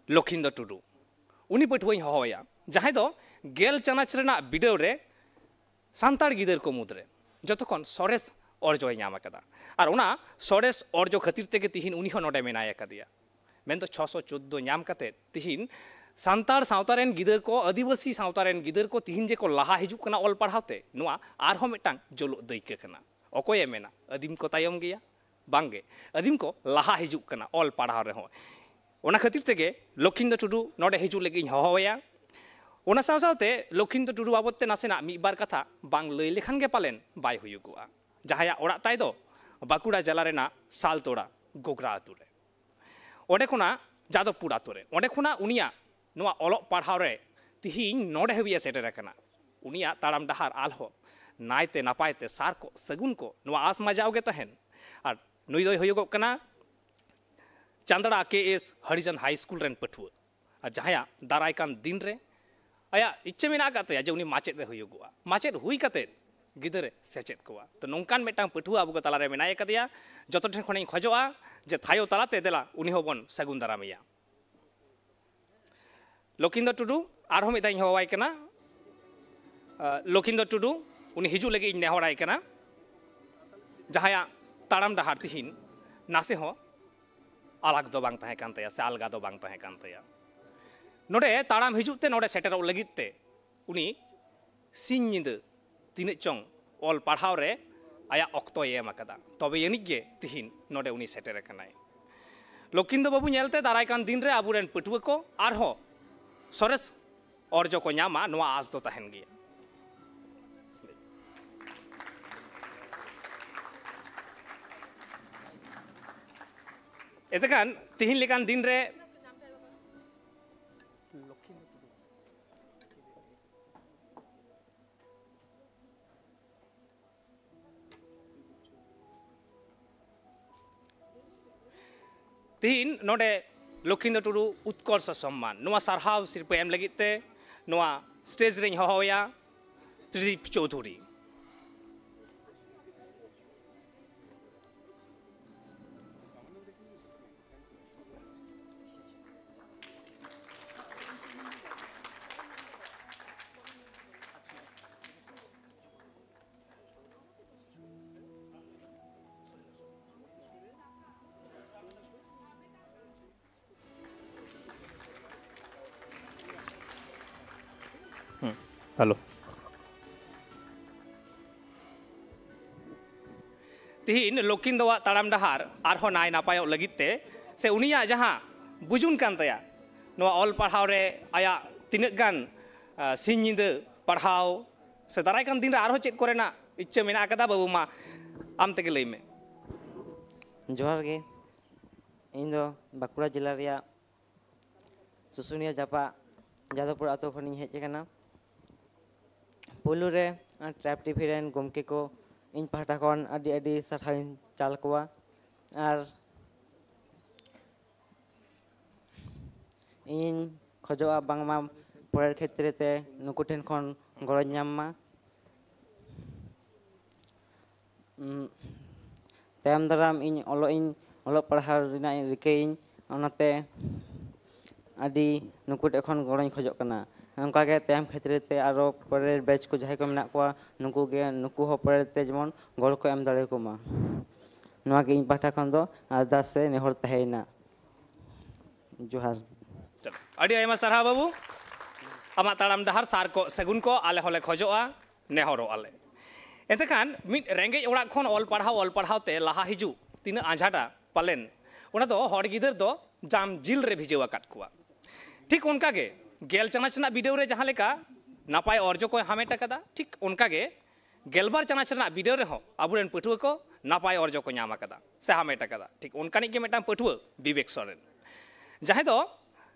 ᱞᱚᱠᱷᱤᱱᱫᱚᱨ ᱴᱩᱰᱩ᱾ ᱩᱱᱤ ᱯᱟᱹᱴᱷᱩᱣᱟᱹᱧ ᱦᱚᱦᱚᱣᱟᱭᱟ, ᱡᱟᱦᱟᱸᱭ ᱫᱚ ᱜᱮᱞ ᱪᱟᱱᱟᱪ ᱨᱮᱱᱟᱜ ᱵᱤᱰᱟᱹᱣ ᱨᱮ ᱥᱟᱱᱛᱟᱲ ᱜᱤᱫᱟᱹᱨ ᱠᱚ ᱢᱩᱫᱽᱨᱮ ᱡᱚᱛᱚ ᱠᱷᱚᱱ ᱥᱚᱨᱮᱥ ᱚᱨᱡᱚᱭ ᱧᱟᱢ ᱟᱠᱟᱫᱟ᱾ ᱟᱨ ᱚᱱᱟ ᱥᱚᱨᱮᱥ ᱚᱨᱡᱚ ᱠᱷᱟᱹᱛᱤᱨ ᱛᱮᱜᱮ ᱛᱤᱦᱤᱧ ᱩᱱᱤ ᱦᱚᱸ ᱱᱚᱰᱮ ᱢᱮᱱᱟᱭ ᱟᱠᱟᱫᱮᱭᱟ᱾ ᱢᱮᱱᱫᱚ ᱪᱷᱚᱥᱚ ᱪᱳᱫᱽᱫᱳ ᱧᱟᱢ ᱠᱟᱛᱮ ᱛᱤᱦᱤᱧ ᱥᱟᱱᱛᱟᱲ ᱥᱟᱶᱛᱟ ᱨᱮᱱ ᱜᱤᱫᱟᱹᱨ ᱠᱚ, ᱟᱹᱫᱤᱵᱟᱹᱥᱤ ᱥᱟᱶᱛᱟ ᱨᱮᱱ ᱜᱤᱫᱟᱹᱨ ᱠᱚ ᱛᱤᱦᱤᱧ ᱡᱮᱠᱚ ᱞᱟᱦᱟ ᱦᱤᱡᱩᱜ ᱠᱟᱱᱟ ᱚᱞ ᱯᱟᱲᱦᱟᱣ ᱛᱮ, ᱱᱚᱣᱟ ᱟᱨᱦᱚᱸ ᱢᱤᱫᱴᱟᱝ ᱡᱳᱞᱳᱜ ᱫᱟᱹᱭᱠᱟᱹ ᱠᱟᱱᱟ᱾ ᱚᱠᱚᱭᱮ ᱢᱮᱱᱟ ᱟᱹᱫᱤᱢ ᱠᱚ ᱛᱟᱭᱚᱢ ᱜᱮᱭᱟ? ᱵᱟᱝᱜᱮ, ᱟᱹᱫᱤᱢ ᱠᱚ ᱞᱟᱦᱟ ᱦᱤᱡᱩᱜ ᱠᱟᱱᱟ ᱚᱞ ᱯᱟᱲᱦᱟᱣ ᱨᱮᱦᱚᱸ᱾ ᱚᱱᱟ ᱠᱷᱟᱹᱛᱤᱨ ᱛᱮᱜᱮ ᱞᱚᱠᱷᱤᱱᱫᱚᱨ ᱴᱩᱰᱩ ᱱᱚᱰᱮ ᱦᱤᱡᱩᱜ ᱞᱟᱹᱜᱤᱫ ᱤᱧ ᱦᱚᱦᱚᱣᱟᱭᱟ᱾ ᱚᱱᱟ ᱥᱟᱶ ᱥᱟᱶᱛᱮ ᱞᱚᱠᱷᱤᱱᱫᱚ ᱴᱩᱰᱩ ᱵᱟᱵᱚᱫ ᱛᱮ ᱱᱟᱥᱮᱱᱟᱜ ᱢᱤᱫ ᱵᱟᱨ ᱠᱟᱛᱷᱟ ᱵᱟᱝ ᱞᱟᱹᱭ ᱞᱮᱠᱷᱟᱱ ᱜᱮ ᱯᱟᱞᱮᱱ ᱵᱟᱭ ᱦᱩᱭᱩᱜᱚᱜᱼᱟ, ᱡᱟᱦᱟᱸᱭᱟᱜ ᱚᱲᱟᱜ ᱛᱟᱭ ᱫᱚ ᱵᱟᱸᱠᱩᱲᱟ ᱡᱮᱞᱟ ᱨᱮᱱᱟᱜ ᱥᱟᱞᱛᱳᱲᱟ ᱜᱳᱜᱽᱨᱟ ᱟᱹᱛᱩ ᱨᱮ᱾ ᱚᱸᱰᱮ ᱠᱷᱚᱱᱟᱜ, ᱡᱟᱫᱚᱵᱽᱯᱩᱨ ᱟᱹᱛᱩ ᱨᱮ, ᱚᱸᱰᱮ ᱠᱷᱚᱱᱟᱜ ᱩᱱᱤᱭᱟᱜ ᱱᱚᱣᱟ ᱚᱞᱚᱜ ᱯᱟᱲᱦᱟᱣ ᱨᱮ ᱛᱤᱦᱤᱧ ᱱᱚᱰᱮ ᱦᱟᱹᱵᱤᱡ ᱮ ᱥᱮᱴᱮᱨ ᱟᱠᱟᱱᱟ᱾ ᱩᱱᱤᱭᱟᱜ ᱛᱟᱲᱟᱢ ᱰᱟᱦᱟᱨ ᱟᱨᱦᱚᱸ ᱱᱟᱭᱛᱮ ᱱᱟᱯᱟᱭ ᱛᱮ ᱥᱟᱨ ᱠᱚᱜ ᱥᱟᱹᱜᱩᱱ ᱠᱚᱜ, ᱱᱚᱣᱟ ᱟᱸᱥ ᱢᱟ ᱡᱟᱣᱜᱮ ᱛᱟᱦᱮᱱ᱾ ᱟᱨ ᱱᱩᱭ ᱫᱚᱭ ᱦᱩᱭᱩᱜᱚᱜ ᱠᱟᱱᱟ ᱪᱟᱸᱫᱽᱲᱟ ᱠᱮ ᱮᱥ ᱦᱚᱨᱤᱡᱚᱱ ᱦᱟᱭ ᱥᱠᱩᱞ ᱨᱮᱱ ᱯᱟᱹᱴᱷᱩᱣᱟᱹ, ᱟᱨ ᱡᱟᱦᱟᱸᱭᱟᱜ ᱫᱟᱨᱟᱭ ᱠᱟᱱ ᱫᱤᱱ ᱨᱮ ᱟᱭᱟᱜ ᱤᱪᱪᱷᱟᱹ ᱢᱮᱱᱟᱜ ᱟᱠᱟᱫ ᱛᱟᱭᱟ ᱡᱮ ᱩᱱᱤ ᱢᱟᱪᱮᱫ ᱮ ᱦᱩᱭᱩᱜᱚᱜᱼᱟ, ᱢᱟᱪᱮᱫ ᱦᱩᱭ ᱠᱟᱛᱮ ᱜᱤᱫᱟᱹᱨ ᱮ ᱥᱮᱪᱮᱫ ᱠᱚᱣᱟ᱾ ᱛᱚ, ᱱᱚᱝᱠᱟᱱ ᱢᱤᱫᱴᱟᱝ ᱯᱟᱹᱴᱷᱩᱣᱟᱹ ᱟᱵᱚ ᱠᱚ ᱛᱟᱞᱟᱨᱮ ᱢᱮᱱᱟᱭ ᱟᱠᱟᱫᱮᱭᱟ᱾ ᱡᱚᱛᱚ ᱴᱷᱮᱱ ᱠᱷᱚᱱᱤᱧ ᱠᱷᱚᱡᱚᱜᱼᱟ ᱡᱮ ᱛᱷᱟᱭᱚ ᱛᱟᱞᱟᱛᱮ ᱫᱮᱞᱟ ᱩᱱᱤ ᱦᱚᱸᱵᱚᱱ ᱥᱟᱹᱜᱩᱱ ᱫᱟᱨᱟᱢᱮᱭᱟ᱾ ᱞᱚᱠᱷᱤᱱᱫᱚᱨ ᱴᱩᱰᱩ, ᱟᱨᱦᱚᱸ ᱢᱤᱫ ᱫᱷᱟᱣ ᱤᱧ ᱦᱚᱦᱚᱣᱟᱭ ᱠᱟᱱᱟ᱾ ᱟᱸ, ᱞᱚᱠᱷᱤᱱᱫᱚᱨ ᱴᱩᱰᱩ, ᱩᱱᱤ ᱦᱤᱡᱩᱜ ᱞᱟᱹᱜᱤᱫ ᱤᱧ ᱱᱮᱦᱚᱨᱟᱭ ᱠᱟᱱᱟ, ᱡᱟᱦᱟᱸᱭᱟᱜ ᱛᱟᱲᱟᱢ ᱰᱟᱦᱟᱨ ᱛᱤᱦᱤᱧ ᱱᱟᱥᱮ ᱦᱚᱸ ᱟᱞᱟᱜᱽ ᱫᱚ ᱵᱟᱝ ᱛᱟᱦᱮᱸ ᱠᱟᱱ ᱛᱟᱭᱟ ᱥᱮ ᱟᱞᱜᱟ ᱫᱚ ᱵᱟᱝ ᱛᱟᱦᱮᱸ ᱠᱟᱱ ᱛᱟᱭᱟ᱾ ᱱᱚᱰᱮ ᱛᱟᱲᱟᱢ ᱦᱤᱡᱩᱜ ᱛᱮ ᱱᱚᱰᱮ ᱥᱮᱴᱮᱨᱚᱜ ᱞᱟᱹᱜᱤᱫ ᱛᱮ ᱩᱱᱤ ᱥᱤᱧ ᱧᱤᱫᱟᱹ ᱛᱤᱱᱟᱹᱜ ᱪᱚᱝ ᱚᱞ ᱯᱟᱲᱦᱟᱣ ᱨᱮ ᱟᱭᱟᱜ ᱚᱠᱛᱚᱭ ᱮᱢ ᱟᱠᱟᱫᱟ, ᱛᱚᱵᱮ ᱟᱹᱱᱤᱡ ᱜᱮ ᱛᱤᱦᱤᱧ ᱱᱚᱰᱮ ᱩᱱᱤ ᱥᱮᱴᱮᱨ ᱟᱠᱟᱱᱟᱭ᱾ ᱞᱚᱠᱷᱤᱱᱫᱚ ᱵᱟᱹᱵᱩ ᱧᱮᱞᱛᱮ ᱫᱟᱨᱟᱭ ᱠᱟᱱ ᱫᱤᱱ ᱨᱮ ᱟᱵᱚᱨᱮᱱ ᱯᱟᱹᱴᱷᱩᱣᱟᱹ ᱠᱚ ᱟᱨᱦᱚᱸ ᱥᱚᱨᱮᱥ ᱚᱨᱡᱚ ᱠᱚ ᱧᱟᱢᱟ, ᱱᱚᱣᱟ ᱟᱸᱥ ᱫᱚ ᱛᱟᱦᱮᱱ ᱜᱮᱭᱟ᱾ ᱮᱛᱮᱠᱷᱟᱱ ᱛᱤᱦᱤᱧ ᱞᱮᱠᱟᱱ ᱫᱤᱱ ᱨᱮ ᱛᱤᱦᱤᱧ ᱱᱚᱰᱮ ᱞᱚᱠᱷᱤᱱᱫᱚᱨ ᱴᱩᱰᱩ ᱩᱛᱠᱚᱨᱥᱚ ᱥᱚᱢᱢᱟᱱ, ᱱᱚᱣᱟ ᱥᱟᱨᱦᱟᱣ ᱥᱤᱨᱯᱟᱹ ᱮᱢ ᱞᱟᱹᱜᱤᱫ ᱛᱮ ᱱᱚᱣᱟ ᱥᱴᱮᱡᱽ ᱨᱮᱧ ᱦᱚᱦᱚᱣᱟᱭᱟ ᱛᱨᱤᱫᱤᱯ ᱪᱳᱣᱫᱷᱩᱨᱤ᱾ ᱦᱮᱸ, ᱦᱮᱞᱳ᱾ ᱛᱤᱦᱤᱧ ᱞᱚᱠᱷᱤᱱᱫᱚᱣᱟᱜ ᱛᱟᱲᱟᱢ ᱰᱟᱦᱟᱨ ᱟᱨᱦᱚᱸ ᱱᱟᱭ ᱱᱟᱯᱟᱭᱚᱜ ᱞᱟᱹᱜᱤᱫ ᱛᱮ, ᱥᱮ ᱩᱱᱤᱭᱟᱜ ᱡᱟᱦᱟᱸ ᱵᱩᱡᱩᱱ ᱠᱟᱱ ᱛᱟᱭᱟ, ᱱᱚᱣᱟ ᱚᱞ ᱯᱟᱲᱦᱟᱣ ᱨᱮ ᱟᱭᱟᱜ ᱛᱤᱱᱟᱹᱜ ᱜᱟᱱ ᱥᱤᱧ ᱧᱤᱫᱟᱹ ᱯᱟᱲᱦᱟᱣ ᱥᱮ ᱫᱟᱨᱟᱭ ᱠᱟᱱ ᱫᱤᱱ ᱨᱮ ᱟᱨᱦᱚᱸ ᱪᱮᱫ ᱠᱚᱨᱮᱱᱟᱜ ᱤᱪᱪᱷᱟᱹ ᱢᱮᱱᱟᱜ ᱟᱠᱟᱫᱟ? ᱵᱟᱹᱵᱩ, ᱢᱟ ᱟᱢ ᱛᱮᱜᱮ ᱞᱟᱹᱭ ᱢᱮ᱾ ᱡᱚᱦᱟᱨ ᱜᱮ᱾ ᱤᱧ ᱫᱚ ᱵᱟᱸᱠᱩᱲᱟ ᱡᱮᱞᱟ ᱨᱮᱭᱟᱜ ᱥᱩᱥᱩᱱᱤᱭᱟᱹ ᱡᱟᱯᱟᱜ ᱡᱟᱫᱚᱵᱽᱯᱩᱨ ᱟᱛᱳ ᱠᱷᱚᱱᱤᱧ ᱦᱮᱡ ᱟᱠᱟᱱᱟ᱾ ᱯᱳᱭᱞᱳ ᱨᱮ ᱴᱨᱟᱭᱤᱵᱽ ᱴᱤᱵᱷᱤ ᱨᱮᱱ ᱜᱚᱢᱠᱮ ᱠᱚ ᱤᱧ ᱯᱟᱦᱴᱟ ᱠᱷᱚᱱ ᱟᱹᱰᱤ ᱟᱹᱰᱤ ᱥᱟᱨᱦᱟᱣᱤᱧ ᱪᱟᱞ ᱠᱚᱣᱟ᱾ ᱟᱨ ᱤᱧᱤᱧ ᱠᱷᱚᱡᱚᱜᱼᱟ ᱵᱟᱝᱢᱟ ᱯᱚᱨᱮᱨ ᱠᱷᱮᱛᱨᱮ ᱛᱮ ᱱᱩᱠᱩ ᱴᱷᱮᱱ ᱠᱷᱚᱱ ᱜᱚᱲᱚᱧ ᱧᱟᱢ ᱢᱟ᱾ ᱩᱸ, ᱛᱟᱭᱚᱢ ᱫᱟᱨᱟᱢ ᱤᱧ ᱚᱞᱚᱜ ᱤᱧ, ᱚᱞᱚᱜ ᱯᱟᱲᱦᱟᱣ ᱨᱮᱱᱟᱜ ᱤᱧ ᱨᱤᱠᱟᱹᱭᱟᱹᱧ, ᱚᱱᱟᱛᱮ ᱟᱹᱰᱤ ᱱᱩᱠᱩ ᱴᱷᱮᱱ ᱠᱷᱚᱱ ᱜᱚᱲᱚᱧ ᱠᱷᱚᱡᱚᱜ ᱠᱟᱱᱟ᱾ ᱚᱱᱠᱟᱜᱮ ᱛᱟᱭᱚᱢ ᱠᱷᱮᱛᱨᱮ ᱛᱮ ᱟᱨᱚ ᱯᱚᱨᱮᱨ ᱵᱮᱪ ᱠᱚ ᱡᱟᱦᱟᱸᱭ ᱠᱚ ᱢᱮᱱᱟᱜ ᱠᱚᱣᱟ, ᱱᱩᱠᱩ ᱜᱮ, ᱱᱩᱠᱩ ᱦᱚᱸ ᱯᱚᱨᱮ ᱛᱮ ᱡᱮᱢᱚᱱ ᱜᱚᱲᱚ ᱠᱚ ᱮᱢ ᱫᱟᱲᱮᱭᱟᱠᱚ ᱢᱟ᱾ ᱱᱚᱣᱟ ᱜᱮ ᱤᱧ ᱯᱟᱦᱴᱟ ᱠᱷᱚᱱ ᱫᱚ ᱟᱨᱫᱟᱥ ᱥᱮ ᱱᱮᱦᱚᱨ ᱛᱟᱦᱮᱸᱭᱮᱱᱟ᱾ ᱡᱚᱦᱟᱨ᱾ ᱪᱚᱞᱚ, ᱟᱹᱰᱤ ᱟᱭᱢᱟ ᱥᱟᱨᱦᱟᱣ ᱵᱟᱹᱵᱩ, ᱟᱢᱟᱜ ᱛᱟᱲᱟᱢ ᱰᱟᱦᱟᱨ ᱥᱟᱨ ᱠᱚᱜ ᱥᱟᱹᱜᱩᱱ ᱠᱚᱜ, ᱟᱞᱮ ᱦᱚᱸᱞᱮ ᱠᱷᱚᱡᱚᱜᱼᱟ, ᱱᱮᱦᱚᱨᱚᱜ ᱟᱞᱮ᱾ ᱮᱱᱛᱮ ᱠᱷᱟᱱ ᱢᱤᱫ ᱨᱮᱸᱜᱮᱡ ᱚᱲᱟᱜ ᱠᱷᱚᱱ ᱚᱞ ᱯᱟᱲᱦᱟᱣ, ᱚᱞ ᱯᱟᱲᱦᱟᱣ ᱛᱮ ᱞᱟᱦᱟ ᱦᱤᱡᱩᱜ ᱛᱤᱱᱟᱹᱜ ᱟᱸᱡᱷᱟᱴᱟ ᱯᱟᱞᱮᱱ, ᱚᱱᱟ ᱫᱚ ᱦᱚᱲ ᱜᱤᱫᱟᱹᱨ ᱫᱚ ᱡᱟᱢ ᱡᱤᱞ ᱨᱮ ᱵᱷᱤᱡᱟᱹᱣ ᱟᱠᱟᱫ ᱠᱚᱣᱟ᱾ ᱴᱷᱤᱠ ᱚᱱᱠᱟ ᱜᱮ ᱜᱮᱞ ᱪᱟᱱᱟᱪ ᱨᱮᱱᱟᱜ ᱵᱤᱰᱟᱹᱣ ᱨᱮ ᱡᱟᱦᱟᱸ ᱞᱮᱠᱟ ᱱᱟᱯᱟᱭ ᱚᱨᱡᱚ ᱠᱚᱭ ᱦᱟᱢᱮᱴ ᱟᱠᱟᱫᱟ, ᱴᱷᱤᱠ ᱚᱱᱠᱟ ᱜᱮ ᱜᱮᱞᱵᱟᱨ ᱪᱟᱱᱟᱪ ᱨᱮᱱᱟᱜ ᱵᱤᱰᱟᱹᱣ ᱨᱮᱦᱚᱸ ᱟᱵᱚᱨᱮᱱ ᱯᱟᱹᱴᱷᱩᱣᱟᱹ ᱠᱚ ᱱᱟᱯᱟᱭ ᱚᱨᱡᱚ ᱠᱚ ᱧᱟᱢ ᱟᱠᱟᱫᱟ ᱥᱮ ᱦᱟᱢᱮᱴ ᱟᱠᱟᱫᱟ᱾ ᱴᱷᱤᱠ ᱚᱱᱠᱟᱱᱤᱡ ᱜᱮ ᱢᱤᱫᱴᱟᱝ ᱯᱟᱹᱴᱷᱩᱣᱟᱹ ᱵᱤᱵᱮᱠ ᱥᱚᱨᱮᱱ, ᱡᱟᱦᱟᱸᱭ ᱫᱚ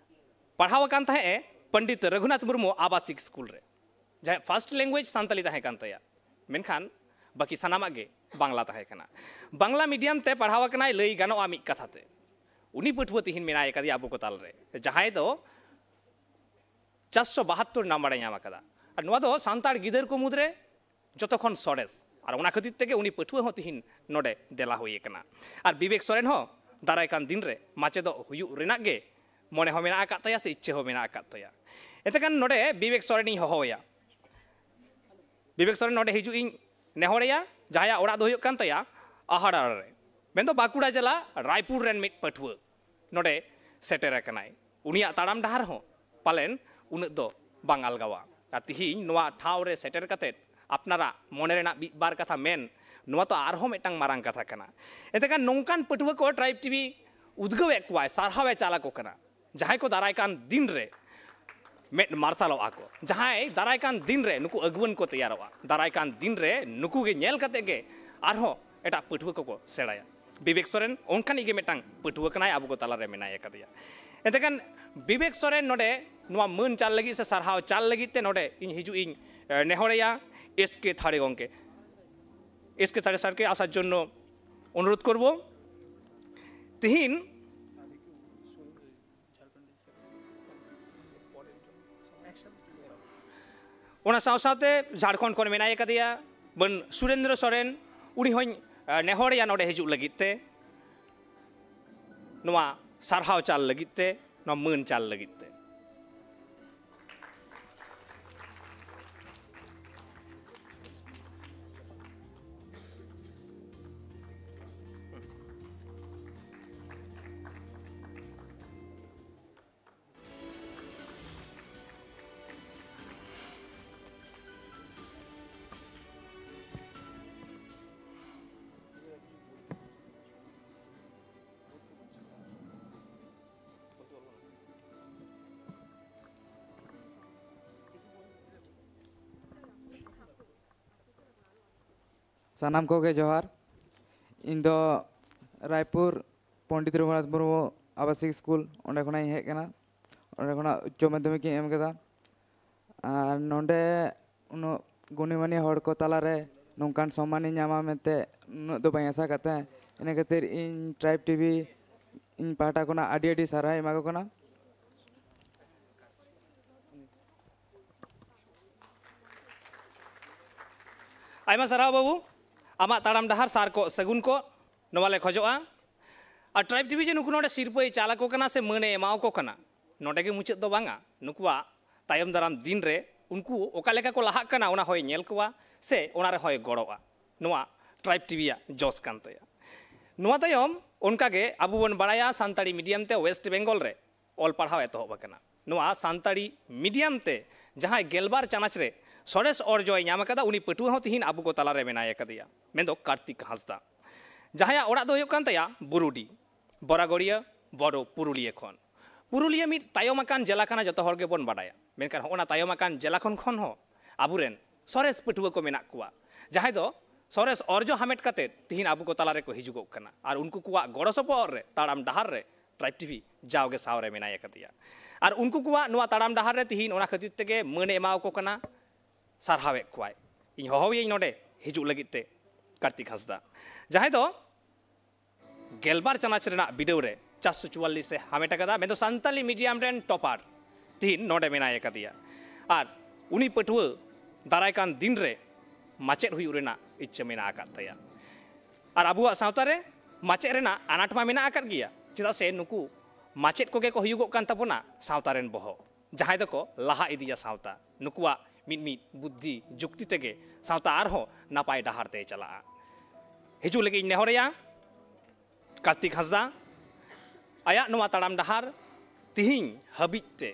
ᱯᱟᱲᱦᱟᱣ ᱟᱠᱟᱱ ᱛᱟᱦᱮᱸᱫ ᱮ ᱯᱚᱱᱰᱤᱛ ᱨᱚᱜᱷᱩᱱᱟᱛᱷ ᱢᱩᱨᱢᱩ ᱟᱵᱟᱥᱤᱠ ᱥᱠᱩᱞ ᱨᱮ, ᱡᱟᱦᱟᱸᱭ ᱯᱷᱟᱥᱴ ᱞᱮᱝᱜᱩᱭᱮᱡᱽ ᱥᱟᱱᱛᱟᱞᱤ ᱛᱟᱦᱮᱸ ᱠᱟᱱ ᱛᱟᱭᱟ, ᱢᱮᱱᱠᱷᱟᱱ ᱵᱟᱹᱠᱤ ᱥᱟᱱᱟᱢᱟᱜ ᱜᱮ ᱵᱟᱝᱞᱟ ᱛᱟᱦᱮᱸ ᱠᱟᱱᱟ᱾ ᱵᱟᱝᱞᱟ ᱢᱤᱰᱤᱭᱟᱢ ᱛᱮ ᱯᱟᱲᱦᱟᱣ ᱟᱠᱟᱱᱟᱭ, ᱞᱟᱹᱭ ᱜᱟᱱᱚᱜᱼᱟ ᱢᱤᱫ ᱠᱟᱛᱷᱟ ᱛᱮ ᱩᱱᱤ ᱯᱟᱹᱴᱷᱩᱣᱟᱹ ᱛᱤᱦᱤᱧ ᱢᱮᱱᱟᱭ ᱟᱠᱟᱫᱮᱭᱟ ᱟᱵᱚ ᱠᱚ ᱛᱟᱞᱟᱨᱮ, ᱡᱟᱦᱟᱸᱭ ᱫᱚ ᱪᱟᱨᱥᱚ ᱵᱟᱦᱟᱛᱛᱳᱨ ᱱᱟᱢᱵᱟᱨ ᱮ ᱧᱟᱢ ᱟᱠᱟᱫᱟ᱾ ᱟᱨ ᱱᱚᱣᱟ ᱫᱚ ᱥᱟᱱᱛᱟᱲ ᱜᱤᱫᱟᱹᱨ ᱠᱚ ᱢᱩᱫᱽᱨᱮ ᱡᱚᱛᱚ ᱠᱷᱚᱱ ᱥᱚᱨᱮᱥ, ᱟᱨ ᱚᱱᱟ ᱠᱷᱟᱹᱛᱤᱨ ᱛᱮᱜᱮ ᱩᱱᱤ ᱯᱟᱹᱴᱷᱩᱣᱟᱹ ᱦᱚᱸ ᱛᱤᱦᱤᱧ ᱱᱚᱰᱮ ᱫᱮᱞᱟ ᱦᱩᱭ ᱟᱠᱟᱱᱟ᱾ ᱟᱨ ᱵᱤᱵᱮᱠ ᱥᱚᱨᱮᱱ ᱦᱚᱸ ᱫᱟᱨᱟᱭ ᱠᱟᱱ ᱫᱤᱱ ᱨᱮ ᱢᱟᱪᱮᱫᱚᱜ ᱦᱩᱭᱩᱜ ᱨᱮᱱᱟᱜ ᱜᱮ ᱢᱚᱱᱮ ᱦᱚᱸ ᱢᱮᱱᱟᱜ ᱟᱠᱟᱫ ᱛᱟᱭᱟ ᱥᱮ ᱤᱪᱪᱷᱟᱹ ᱦᱚᱸ ᱢᱮᱱᱟᱜ ᱟᱠᱟᱫ ᱛᱟᱭᱟ᱾ ᱮᱱᱛᱮ ᱠᱷᱟᱱ ᱱᱚᱰᱮ ᱵᱤᱵᱮᱠ ᱥᱚᱨᱮᱱᱤᱧ ᱦᱚᱦᱚᱣᱟᱭᱟ᱾ ᱵᱤᱵᱮᱠ ᱥᱚᱨᱮᱱ ᱱᱚᱰᱮ ᱦᱤᱡᱩᱜ ᱤᱧ ᱱᱮᱦᱚᱨᱮᱭᱟ, ᱡᱟᱦᱟᱸᱭᱟᱜ ᱚᱲᱟᱜ ᱫᱚ ᱦᱩᱭᱩᱜ ᱠᱟᱱ ᱛᱟᱭᱟ ᱟᱦᱟᱲᱟ ᱨᱮ, ᱢᱮᱱᱫᱚ ᱵᱟᱸᱠᱩᱲᱟ ᱡᱮᱞᱟ ᱨᱟᱭᱯᱩᱨ ᱨᱮᱱ ᱢᱤᱫ ᱯᱟᱹᱴᱷᱩᱣᱟᱹ ᱱᱚᱰᱮ ᱥᱮᱴᱮᱨ ᱟᱠᱟᱱᱟᱭ᱾ ᱩᱱᱤᱭᱟᱜ ᱛᱟᱲᱟᱢ ᱰᱟᱦᱟᱨ ᱦᱚᱸ ᱯᱟᱞᱮᱱ ᱩᱱᱟᱹᱜ ᱫᱚ ᱵᱟᱝ ᱟᱞᱜᱟᱣᱟ᱾ ᱟᱨ ᱛᱤᱦᱤᱧ ᱱᱚᱣᱟ ᱴᱷᱟᱶ ᱨᱮ ᱥᱮᱴᱮᱨ ᱠᱟᱛᱮᱫ ᱟᱯᱱᱟᱨᱟᱜ ᱢᱚᱱᱮ ᱨᱮᱱᱟᱜ ᱢᱤᱫ ᱵᱟᱨ ᱠᱟᱛᱷᱟ ᱢᱮᱱ, ᱱᱚᱣᱟ ᱛᱚ ᱟᱨᱦᱚᱸ ᱢᱤᱫᱴᱟᱝ ᱢᱟᱨᱟᱝ ᱠᱟᱛᱷᱟ ᱠᱟᱱᱟ᱾ ᱮᱱᱛᱮ ᱠᱷᱟᱱ ᱱᱚᱝᱠᱟᱱ ᱯᱟᱹᱴᱷᱩᱣᱟᱹ ᱠᱚ ᱴᱨᱟᱭᱤᱵᱽ ᱴᱤᱵᱷᱤ ᱩᱫᱽᱜᱟᱹᱣᱮᱫ ᱠᱚᱣᱟᱭ, ᱥᱟᱨᱦᱟᱣ ᱮ ᱪᱟᱞ ᱟᱠᱚ ᱠᱟᱱᱟ, ᱡᱟᱦᱟᱸᱭ ᱠᱚ ᱫᱟᱨᱟᱭ ᱠᱟᱱ ᱫᱤᱱ ᱨᱮ ᱢᱮᱫ ᱢᱟᱨᱥᱟᱞᱚᱜᱼᱟ ᱠᱚ, ᱡᱟᱦᱟᱸᱭ ᱫᱟᱨᱟᱭ ᱠᱟᱱ ᱫᱤᱱ ᱨᱮ ᱱᱩᱠᱩ ᱟᱹᱜᱩᱣᱟᱹᱱ ᱠᱚ ᱛᱮᱭᱟᱨᱚᱜᱼᱟ, ᱫᱟᱨᱟᱭ ᱠᱟᱱ ᱫᱤᱱ ᱨᱮ ᱱᱩᱠᱩ ᱜᱮ ᱧᱮᱞ ᱠᱟᱛᱮ ᱜᱮ ᱟᱨᱦᱚᱸ ᱮᱴᱟᱜ ᱯᱟᱹᱴᱷᱩᱣᱟᱹ ᱠᱚᱠᱚ ᱥᱮᱬᱟᱭᱟ᱾ ᱵᱤᱵᱮᱠ ᱥᱚᱨᱮᱱ ᱚᱱᱠᱟᱱᱤᱡ ᱜᱮ ᱢᱤᱫᱴᱟᱝ ᱯᱟᱹᱴᱷᱩᱣᱟᱹ ᱠᱟᱱᱟᱭ, ᱟᱵᱚ ᱠᱚ ᱛᱟᱞᱟᱨᱮ ᱢᱮᱱᱟᱭ ᱟᱠᱟᱫᱮᱭᱟ᱾ ᱮᱱᱛᱮ ᱠᱷᱟᱱ ᱵᱤᱵᱮᱠ ᱥᱚᱨᱮᱱ ᱱᱚᱰᱮ ᱱᱚᱣᱟ ᱢᱟᱹᱱ ᱪᱟᱞ ᱞᱟᱹᱜᱤᱫ ᱥᱮ ᱥᱟᱨᱦᱟᱣ ᱪᱟᱞ ᱞᱟᱹᱜᱤᱫ ᱛᱮ ᱱᱚᱰᱮ ᱤᱧ ᱦᱤᱡᱩᱜ ᱤᱧ, ᱮ, ᱱᱮᱦᱚᱨᱮᱭᱟ ᱮᱥ ᱠᱮ ᱛᱷᱟᱲᱮ ᱜᱚᱢᱠᱮ, ᱮᱥ ᱠᱮ ᱛᱷᱟᱲᱮ ᱥᱟᱨ ᱠᱮ ᱟᱥᱟᱨ ᱡᱚᱱᱱᱚ ᱚᱱᱩᱨᱳᱫᱷ ᱠᱚᱨᱵᱚ᱾ ᱛᱤᱦᱤᱧ ᱚᱱᱟ ᱥᱟᱶ ᱥᱟᱶᱛᱮ ᱡᱷᱟᱲᱠᱷᱚᱸᱰ ᱠᱷᱚᱱ ᱢᱮᱱᱟᱭ ᱟᱠᱟᱫᱮᱭᱟ ᱢᱟᱹᱱ ᱥᱩᱨᱮᱱᱫᱨᱚ ᱥᱚᱨᱮᱱ, ᱩᱱᱤ ᱦᱚᱸᱧ, ᱮ, ᱱᱮᱦᱚᱨᱮᱭᱟ ᱱᱚᱰᱮ ᱦᱤᱡᱩᱜ ᱞᱟᱹᱜᱤᱫ ᱛᱮ, ᱱᱚᱣᱟ ᱥᱟᱨᱦᱟᱣ ᱪᱟᱞ ᱞᱟᱹᱜᱤᱫ ᱛᱮ, ᱱᱚᱣᱟ ᱢᱟᱹᱱ ᱪᱟᱞ ᱞᱟᱹᱜᱤᱫ ᱛᱮ᱾ ᱥᱟᱱᱟᱢ ᱠᱚᱜᱮ ᱡᱚᱦᱟᱨ᱾ ᱤᱧ ᱫᱚ ᱨᱟᱭᱯᱩᱨ ᱯᱚᱱᱰᱤᱛ ᱨᱚᱜᱷᱩᱱᱟᱛᱷ ᱢᱩᱨᱢᱩ ᱟᱵᱟᱥᱤᱠ ᱥᱠᱩᱞ, ᱚᱸᱰᱮ ᱠᱷᱚᱱᱟᱜ ᱤᱧ ᱦᱮᱡ ᱟᱠᱟᱱᱟ᱾ ᱚᱸᱰᱮ ᱠᱷᱚᱱᱟᱜ ᱩᱪᱪᱚ ᱢᱟᱫᱽᱫᱷᱚᱢᱤᱠ ᱤᱧ ᱮᱢ ᱠᱟᱫᱟ᱾ ᱟᱨ ᱱᱚᱰᱮ ᱩᱱᱟᱹᱜ ᱜᱩᱱᱤᱢᱟᱱᱤ ᱦᱚᱲ ᱠᱚ ᱛᱟᱞᱟᱨᱮ ᱱᱚᱝᱠᱟᱱ ᱥᱚᱢᱢᱟᱱᱤᱧ ᱧᱟᱢᱟ ᱢᱮᱱᱛᱮ ᱩᱱᱟᱹᱜ ᱫᱚ ᱵᱟᱹᱧ ᱟᱥᱟ ᱟᱠᱟᱫ ᱛᱟᱦᱮᱸᱫ᱾ ᱤᱱᱟᱹ ᱠᱷᱟᱹᱛᱤᱨ ᱤᱧ ᱴᱨᱟᱭᱤᱵᱽ ᱴᱤᱵᱷᱤ ᱤᱧ ᱯᱟᱦᱴᱟ ᱠᱷᱚᱱᱟᱜ ᱟᱹᱰᱤ ᱟᱹᱰᱤ ᱥᱟᱨᱦᱟᱣ ᱤᱧ ᱮᱢᱟ ᱠᱚ ᱠᱟᱱᱟ᱾ ᱟᱭᱢᱟ ᱥᱟᱨᱦᱟᱣ ᱵᱟᱹᱵᱩ, ᱟᱢᱟᱜ ᱛᱟᱲᱟᱢ ᱰᱟᱦᱟᱨ ᱥᱟᱨ ᱠᱚᱜ ᱥᱟᱹᱜᱩᱱ ᱠᱚᱜ, ᱱᱚᱣᱟ ᱞᱮ ᱠᱷᱚᱡᱚᱜᱼᱟ᱾ ᱟᱨ ᱴᱨᱟᱭᱤᱵᱽ ᱴᱤᱵᱷᱤ ᱡᱮ ᱱᱩᱠᱩ ᱱᱚᱰᱮ ᱥᱤᱨᱯᱟᱹᱭ ᱪᱟᱞ ᱟᱠᱚ ᱠᱟᱱᱟ ᱥᱮ ᱢᱟᱹᱱᱮ ᱮᱢᱟᱣ ᱠᱚ ᱠᱟᱱᱟ, ᱱᱚᱰᱮ ᱜᱮ ᱢᱩᱪᱟᱹᱫ ᱫᱚ ᱵᱟᱝᱟ᱾ ᱱᱩᱠᱩᱣᱟᱜ ᱛᱟᱭᱚᱢ ᱫᱟᱨᱟᱢ ᱫᱤᱱ ᱨᱮ ᱩᱱᱠᱩ ᱚᱠᱟ ᱞᱮᱠᱟ ᱠᱚ ᱞᱟᱦᱟᱜ ᱠᱟᱱᱟ, ᱚᱱᱟ ᱦᱚᱸᱭ ᱧᱮᱞ ᱠᱚᱣᱟ ᱥᱮ ᱚᱱᱟ ᱨᱮᱦᱚᱸᱭ ᱜᱚᱲᱚᱜᱼᱟ᱾ ᱱᱚᱣᱟ ᱴᱨᱟᱭᱤᱵᱽ ᱴᱤᱵᱷᱤᱭᱟᱜ ᱡᱚᱥ ᱠᱟᱱ ᱛᱟᱭᱟ᱾ ᱱᱚᱣᱟ ᱛᱟᱭᱚᱢ ᱚᱱᱠᱟ ᱜᱮ ᱟᱵᱚ ᱵᱚᱱ ᱵᱟᱲᱟᱭᱟ, ᱥᱟᱱᱛᱟᱲᱤ ᱢᱤᱰᱤᱭᱟᱢ ᱛᱮ ᱳᱭᱮᱥᱴ ᱵᱮᱝᱜᱚᱞ ᱨᱮ ᱚᱞ ᱯᱟᱲᱦᱟᱣ ᱮᱛᱚᱦᱚᱵ ᱟᱠᱟᱱᱟ᱾ ᱱᱚᱣᱟ ᱥᱟᱱᱛᱟᱲᱤ ᱢᱤᱰᱤᱭᱟᱢ ᱛᱮ ᱡᱟᱦᱟᱸᱭ ᱜᱮᱞᱵᱟᱨ ᱪᱟᱱᱟᱪ ᱨᱮ ᱥᱚᱨᱮᱥ ᱚᱨᱡᱚᱭ ᱧᱟᱢ ᱟᱠᱟᱫᱟ, ᱩᱱᱤ ᱯᱟᱹᱴᱷᱩᱣᱟᱹ ᱦᱚᱸ ᱛᱤᱦᱤᱧ ᱟᱵᱚ ᱠᱚ ᱛᱟᱞᱟᱨᱮ ᱢᱮᱱᱟᱭ ᱟᱠᱟᱫᱮᱭᱟ, ᱢᱮᱱᱫᱚ ᱠᱟᱨᱛᱤᱠ ᱦᱟᱸᱥᱫᱟ, ᱡᱟᱦᱟᱸᱭᱟᱜ ᱚᱲᱟᱜ ᱫᱚ ᱦᱩᱭᱩᱜ ᱠᱟᱱ ᱛᱟᱭᱟ ᱵᱩᱨᱩᱰᱤ, ᱵᱚᱨᱟᱜᱚᱲᱤᱭᱟᱹ, ᱵᱚᱨᱚ ᱯᱩᱨᱩᱞᱤᱭᱟᱹ ᱠᱷᱚᱱ᱾ ᱯᱩᱨᱩᱞᱤᱭᱟᱹ ᱢᱤᱫ ᱛᱟᱭᱚᱢ ᱟᱠᱟᱱ ᱡᱮᱞᱟ ᱠᱟᱱᱟ, ᱡᱚᱛᱚ ᱦᱚᱲ ᱜᱮᱵᱚᱱ ᱵᱟᱰᱟᱭᱟ᱾ ᱢᱮᱱᱠᱷᱟᱱ ᱦᱚᱸᱜᱼᱚ ᱱᱟ ᱛᱟᱭᱚᱢ ᱟᱠᱟᱱ ᱡᱮᱞᱟ ᱠᱷᱚᱱ ᱠᱷᱚᱱ ᱦᱚᱸ ᱟᱵᱚᱨᱮᱱ ᱥᱚᱨᱮᱥ ᱯᱟᱹᱴᱷᱩᱣᱟᱹ ᱠᱚ ᱢᱮᱱᱟᱜ ᱠᱚᱣᱟ, ᱡᱟᱦᱟᱸᱭ ᱫᱚ ᱥᱚᱨᱮᱥ ᱚᱨᱡᱚ ᱦᱟᱢᱮᱴ ᱠᱟᱛᱮ ᱛᱤᱦᱤᱧ ᱟᱵᱚ ᱠᱚ ᱛᱟᱞᱟ ᱨᱮᱠᱚ ᱦᱤᱡᱩᱜᱚᱜ ᱠᱟᱱᱟ᱾ ᱟᱨ ᱩᱱᱠᱩ ᱠᱚᱣᱟᱜ ᱜᱚᱲᱚ ᱥᱚᱯᱚᱦᱚᱫ ᱨᱮ ᱛᱟᱲᱟᱢ ᱰᱟᱦᱟᱨ ᱨᱮ ᱴᱨᱟᱭᱤᱵᱽ ᱴᱤᱵᱷᱤ ᱡᱟᱣᱜᱮ ᱥᱟᱶ ᱨᱮ ᱢᱮᱱᱟᱭ ᱟᱠᱟᱫᱮᱭᱟ᱾ ᱟᱨ ᱩᱱᱠᱩ ᱠᱚᱣᱟᱜ ᱱᱚᱣᱟ ᱛᱟᱲᱟᱢ ᱰᱟᱦᱟᱨ ᱨᱮ ᱛᱤᱦᱤᱧ ᱚᱱᱟ ᱠᱷᱟᱹᱛᱤᱨ ᱛᱮᱜᱮ ᱢᱟᱹᱱ ᱮ ᱮᱢᱟᱣᱟᱠᱚ ᱠᱟᱱᱟ, ᱥᱟᱨᱦᱟᱣᱮᱫ ᱠᱚᱣᱟᱭ᱾ ᱤᱧ ᱦᱚᱦᱚᱣᱟᱹᱭᱟᱹᱧ ᱱᱚᱰᱮ ᱦᱤᱡᱩᱜ ᱞᱟᱹᱜᱤᱫ ᱛᱮ ᱠᱟᱨᱛᱤᱠ ᱦᱟᱸᱥᱫᱟ, ᱡᱟᱦᱟᱸᱭ ᱫᱚ ᱜᱮᱞᱵᱟᱨ ᱪᱟᱱᱟᱪ ᱨᱮᱱᱟᱜ ᱵᱤᱰᱟᱹᱣ ᱨᱮ ᱪᱟᱨᱥᱚ ᱪᱩᱣᱟᱞᱞᱤᱥ ᱮ ᱦᱟᱢᱮᱴ ᱟᱠᱟᱫᱟ, ᱢᱮᱱᱫᱚ ᱥᱟᱱᱛᱟᱞᱤ ᱢᱤᱰᱤᱭᱟᱢ ᱨᱮᱱ ᱴᱚᱯᱟᱨ ᱛᱤᱦᱤᱧ ᱱᱚᱰᱮ ᱢᱮᱱᱟᱭ ᱟᱠᱟᱫᱮᱭᱟ᱾ ᱟᱨ ᱩᱱᱤ ᱯᱟᱹᱴᱷᱩᱣᱟᱹ ᱫᱟᱨᱟᱭ ᱠᱟᱱ ᱫᱤᱱ ᱨᱮ ᱢᱟᱪᱮᱫ ᱦᱩᱭᱩᱜ ᱨᱮᱱᱟᱜ ᱤᱪᱪᱷᱟᱹ ᱢᱮᱱᱟᱜ ᱟᱠᱟᱫ ᱛᱟᱭᱟ᱾ ᱟᱨ ᱟᱵᱚᱣᱟᱜ ᱥᱟᱶᱛᱟ ᱨᱮ ᱢᱟᱪᱮᱫ ᱨᱮᱱᱟᱜ ᱟᱱᱟᱴ ᱢᱟ ᱢᱮᱱᱟᱜ ᱟᱠᱟᱫ ᱜᱮᱭᱟ, ᱪᱮᱫᱟᱜ ᱥᱮ ᱱᱩᱠᱩ ᱢᱟᱪᱮᱫ ᱠᱚᱜᱮ ᱠᱚ ᱦᱩᱭᱩᱜᱚᱜ ᱠᱟᱱ ᱛᱟᱵᱚᱱᱟ ᱥᱟᱶᱛᱟ ᱨᱮᱱ ᱵᱚᱦᱚᱜ, ᱡᱟᱦᱟᱸᱭ ᱫᱚᱠᱚ ᱞᱟᱦᱟ ᱤᱫᱤᱭᱟ ᱥᱟᱶᱛᱟ᱾ ᱱᱩᱠᱩᱣᱟᱜ ᱢᱤᱫ ᱢᱤᱫ ᱵᱩᱫᱽᱫᱷᱤ ᱡᱩᱠᱛᱤ ᱛᱮᱜᱮ ᱥᱟᱶᱛᱟ ᱟᱨᱦᱚᱸ ᱱᱟᱯᱟᱭ ᱰᱟᱦᱟᱨ ᱛᱮᱭ ᱪᱟᱞᱟᱜᱼᱟ᱾ ᱦᱤᱡᱩᱜ ᱞᱟᱹᱜᱤᱫ ᱤᱧ ᱱᱮᱦᱚᱨᱮᱭᱟ ᱠᱟᱨᱛᱤᱠ ᱦᱟᱸᱥᱫᱟ᱾ ᱟᱭᱟᱜ ᱱᱚᱣᱟ ᱛᱟᱲᱟᱢ ᱰᱟᱦᱟᱨ ᱛᱤᱦᱤᱧ ᱦᱟᱹᱵᱤᱡ ᱛᱮ,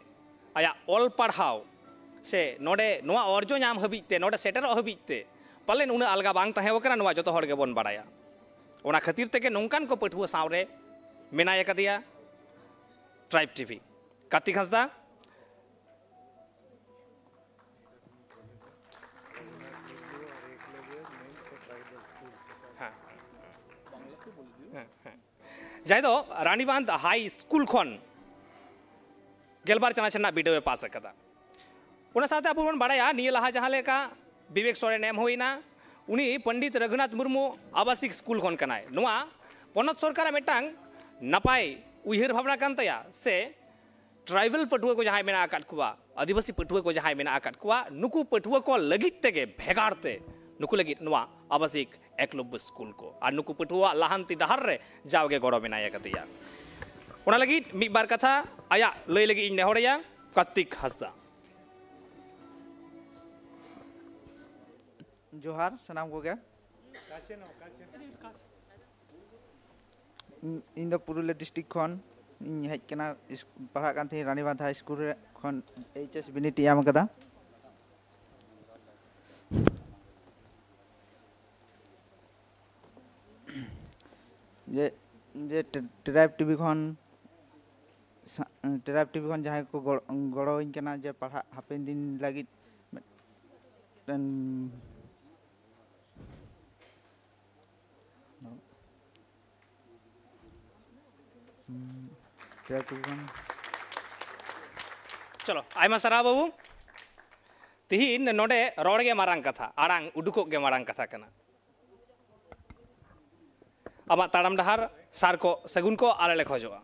ᱟᱭᱟᱜ ᱚᱞ ᱯᱟᱲᱦᱟᱣ ᱥᱮ ᱱᱚᱰᱮ ᱱᱚᱣᱟ ᱚᱨᱡᱚ ᱧᱟᱢ ᱦᱟᱹᱵᱤᱡ ᱛᱮ, ᱱᱚᱰᱮ ᱥᱮᱴᱮᱨᱚᱜ ᱦᱟᱹᱵᱤᱡ ᱛᱮ ᱯᱟᱞᱮᱱ ᱩᱱᱟᱹᱜ ᱟᱞᱜᱟ ᱵᱟᱝ ᱛᱟᱦᱮᱸ ᱠᱟᱱᱟ, ᱱᱚᱣᱟ ᱡᱚᱛᱚ ᱦᱚᱲ ᱜᱮᱵᱚᱱ ᱵᱟᱲᱟᱭᱟ᱾ ᱚᱱᱟ ᱠᱷᱟᱹᱛᱤᱨ ᱛᱮᱜᱮ ᱱᱚᱝᱠᱟᱱ ᱠᱚ ᱯᱟᱹᱴᱷᱩᱣᱟᱹ ᱥᱟᱶᱨᱮ ᱢᱮᱱᱟᱭ ᱟᱠᱟᱫᱮᱭᱟ ᱴᱨᱟᱭᱤᱵᱽ ᱴᱤᱵᱷᱤ᱾ ᱠᱟᱨᱛᱤᱠ ᱦᱟᱸᱥᱫᱟ᱾ ᱦᱮᱸ᱾ ᱦᱮᱸ, ᱦᱮᱸ᱾ ᱡᱟᱦᱟᱸᱭ ᱫᱚ ᱨᱟᱱᱤᱵᱟᱸᱫᱷ ᱦᱟᱭ ᱥᱠᱩᱞ ᱠᱷᱚᱱ ᱜᱮᱞᱵᱟᱨ ᱪᱟᱱᱟᱪ ᱨᱮᱱᱟᱜ ᱵᱤᱰᱟᱹᱣ ᱮ ᱯᱟᱥ ᱟᱠᱟᱫᱟ᱾ ᱚᱱᱟ ᱥᱟᱶᱛᱮ ᱟᱵᱚ ᱵᱚᱱ ᱵᱟᱲᱟᱭᱟ, ᱱᱤᱭᱟᱹ ᱞᱟᱦᱟ ᱡᱟᱦᱟᱸ ᱞᱮᱠᱟ ᱵᱤᱵᱮᱠ ᱥᱚᱨᱮᱱ ᱮᱢ ᱦᱩᱭᱱᱟ, ᱩᱱᱤ ᱯᱚᱱᱰᱤᱛ ᱨᱚᱜᱷᱩᱱᱟᱛᱷ ᱢᱩᱨᱢᱩ ᱟᱵᱟᱥᱤᱠ ᱥᱠᱩᱞ ᱠᱷᱚᱱ ᱠᱟᱱᱟᱭ᱾ ᱱᱚᱣᱟ ᱯᱚᱱᱚᱛ ᱥᱚᱨᱠᱟᱨᱟᱜ ᱢᱤᱫᱴᱟᱝ ᱱᱟᱯᱟᱭ ᱩᱭᱦᱟᱹᱨ ᱵᱷᱟᱵᱽᱱᱟ ᱠᱟᱱ ᱛᱟᱭᱟ, ᱥᱮ ᱴᱨᱟᱭᱵᱟᱞ ᱯᱟᱹᱴᱷᱩᱣᱟᱹ ᱠᱚ ᱡᱟᱦᱟᱸᱭ ᱢᱮᱱᱟᱜ ᱟᱠᱟᱫ ᱠᱚᱣᱟ, ᱟᱹᱫᱤᱵᱟᱹᱥᱤ ᱯᱟᱹᱴᱷᱩᱣᱟᱹ ᱠᱚ ᱡᱟᱦᱟᱸᱭ ᱢᱮᱱᱟᱜ ᱟᱠᱟᱫ ᱠᱚᱣᱟ, ᱱᱩᱠᱩ ᱯᱟᱹᱴᱷᱩᱣᱟᱹ ᱠᱚ ᱞᱟᱹᱜᱤᱫ ᱛᱮᱜᱮ ᱵᱷᱮᱜᱟᱨ ᱛᱮ ᱱᱩᱠᱩ ᱞᱟᱹᱜᱤᱫ ᱱᱚᱣᱟ ᱟᱵᱟᱥᱤᱠ ᱮᱠᱞᱚᱵᱽᱵᱚ ᱥᱠᱩᱞ ᱠᱚ ᱟᱨ ᱱᱩᱠᱩ ᱯᱟᱹᱴᱷᱩᱣᱟᱹᱣᱟᱜ ᱞᱟᱦᱟᱱᱛᱤ ᱰᱟᱦᱟᱨ ᱨᱮ ᱡᱟᱣᱜᱮ ᱜᱚᱲᱚ ᱢᱮᱱᱟᱭ ᱟᱠᱟᱫᱮᱭᱟ᱾ ᱚᱱᱟ ᱞᱟᱹᱜᱤᱫ ᱢᱤᱫ ᱵᱟᱨ ᱠᱟᱛᱷᱟ ᱟᱭᱟᱜ ᱞᱟᱹᱭ ᱞᱟᱹᱜᱤᱫ ᱤᱧ ᱱᱮᱦᱚᱨᱮᱭᱟ ᱠᱟᱨᱛᱤᱠ ᱦᱟᱸᱥᱫᱟ᱾ ᱡᱚᱦᱟᱨ ᱥᱟᱱᱟᱢ ᱠᱚᱜᱮ᱾ ᱤᱧ ᱫᱚ ᱯᱩᱨᱩᱞᱤᱭᱟᱹ ᱰᱤᱥᱴᱨᱤᱠᱴ ᱠᱷᱚᱱ ᱤᱧ ᱦᱮᱡ ᱠᱟᱱᱟ᱾ ᱤᱥ-, ᱯᱟᱲᱦᱟᱜ ᱠᱟᱱ ᱛᱟᱦᱮᱸᱧ ᱨᱟᱱᱤᱵᱟᱸᱫᱷ ᱦᱟᱭ ᱥᱠᱩᱞ ᱨᱮ, ᱠᱷᱚᱱ ᱮᱭᱤᱪ ᱮᱥ ᱵᱤᱱᱤᱰ ᱤᱧ ᱮᱢ ᱠᱟᱫᱟ᱾ ᱡᱮ, ᱡᱮ ᱴᱨᱟᱭᱤᱵᱽ ᱴᱤᱵᱷᱤ ᱠᱷᱚᱱ ᱥᱟ-, ᱴᱮᱨᱟᱯ ᱴᱤᱵᱷᱤ ᱠᱷᱚᱱ ᱡᱟᱦᱟᱸᱭ ᱠᱚ ᱜᱚᱲ-, ᱜᱚᱲᱚᱣᱟᱹᱧ ᱠᱟᱱᱟ ᱡᱮ ᱯᱟᱲᱦᱟᱜ ᱦᱟᱯᱮᱱ ᱫᱤᱱ ᱞᱟᱹᱜᱤᱫ ᱢᱤᱫᱴᱮᱱ, ᱴᱮᱨᱟᱯ ᱴᱤᱵᱷᱤ ᱠᱷᱚᱱ᱾ ᱪᱚᱞᱚ, ᱟᱭᱢᱟ ᱥᱟᱨᱦᱟᱣ ᱵᱟᱹᱵᱩ᱾ ᱛᱤᱦᱤᱧ ᱱᱚᱰᱮ ᱨᱚᱲ ᱜᱮ ᱢᱟᱨᱟᱝ ᱠᱟᱛᱷᱟ, ᱟᱲᱟᱝ ᱩᱰᱩᱠᱚᱜ ᱜᱮ ᱢᱟᱨᱟᱝ ᱠᱟᱛᱷᱟ ᱠᱟᱱᱟ᱾ ᱟᱢᱟᱜ ᱛᱟᱲᱟᱢ ᱰᱟᱦᱟᱨ ᱥᱟᱨ ᱠᱚ ᱥᱟᱹᱜᱩᱱ ᱠᱚ ᱟᱞᱮ ᱞᱮ ᱠᱷᱚᱡᱚᱜᱼᱟ᱾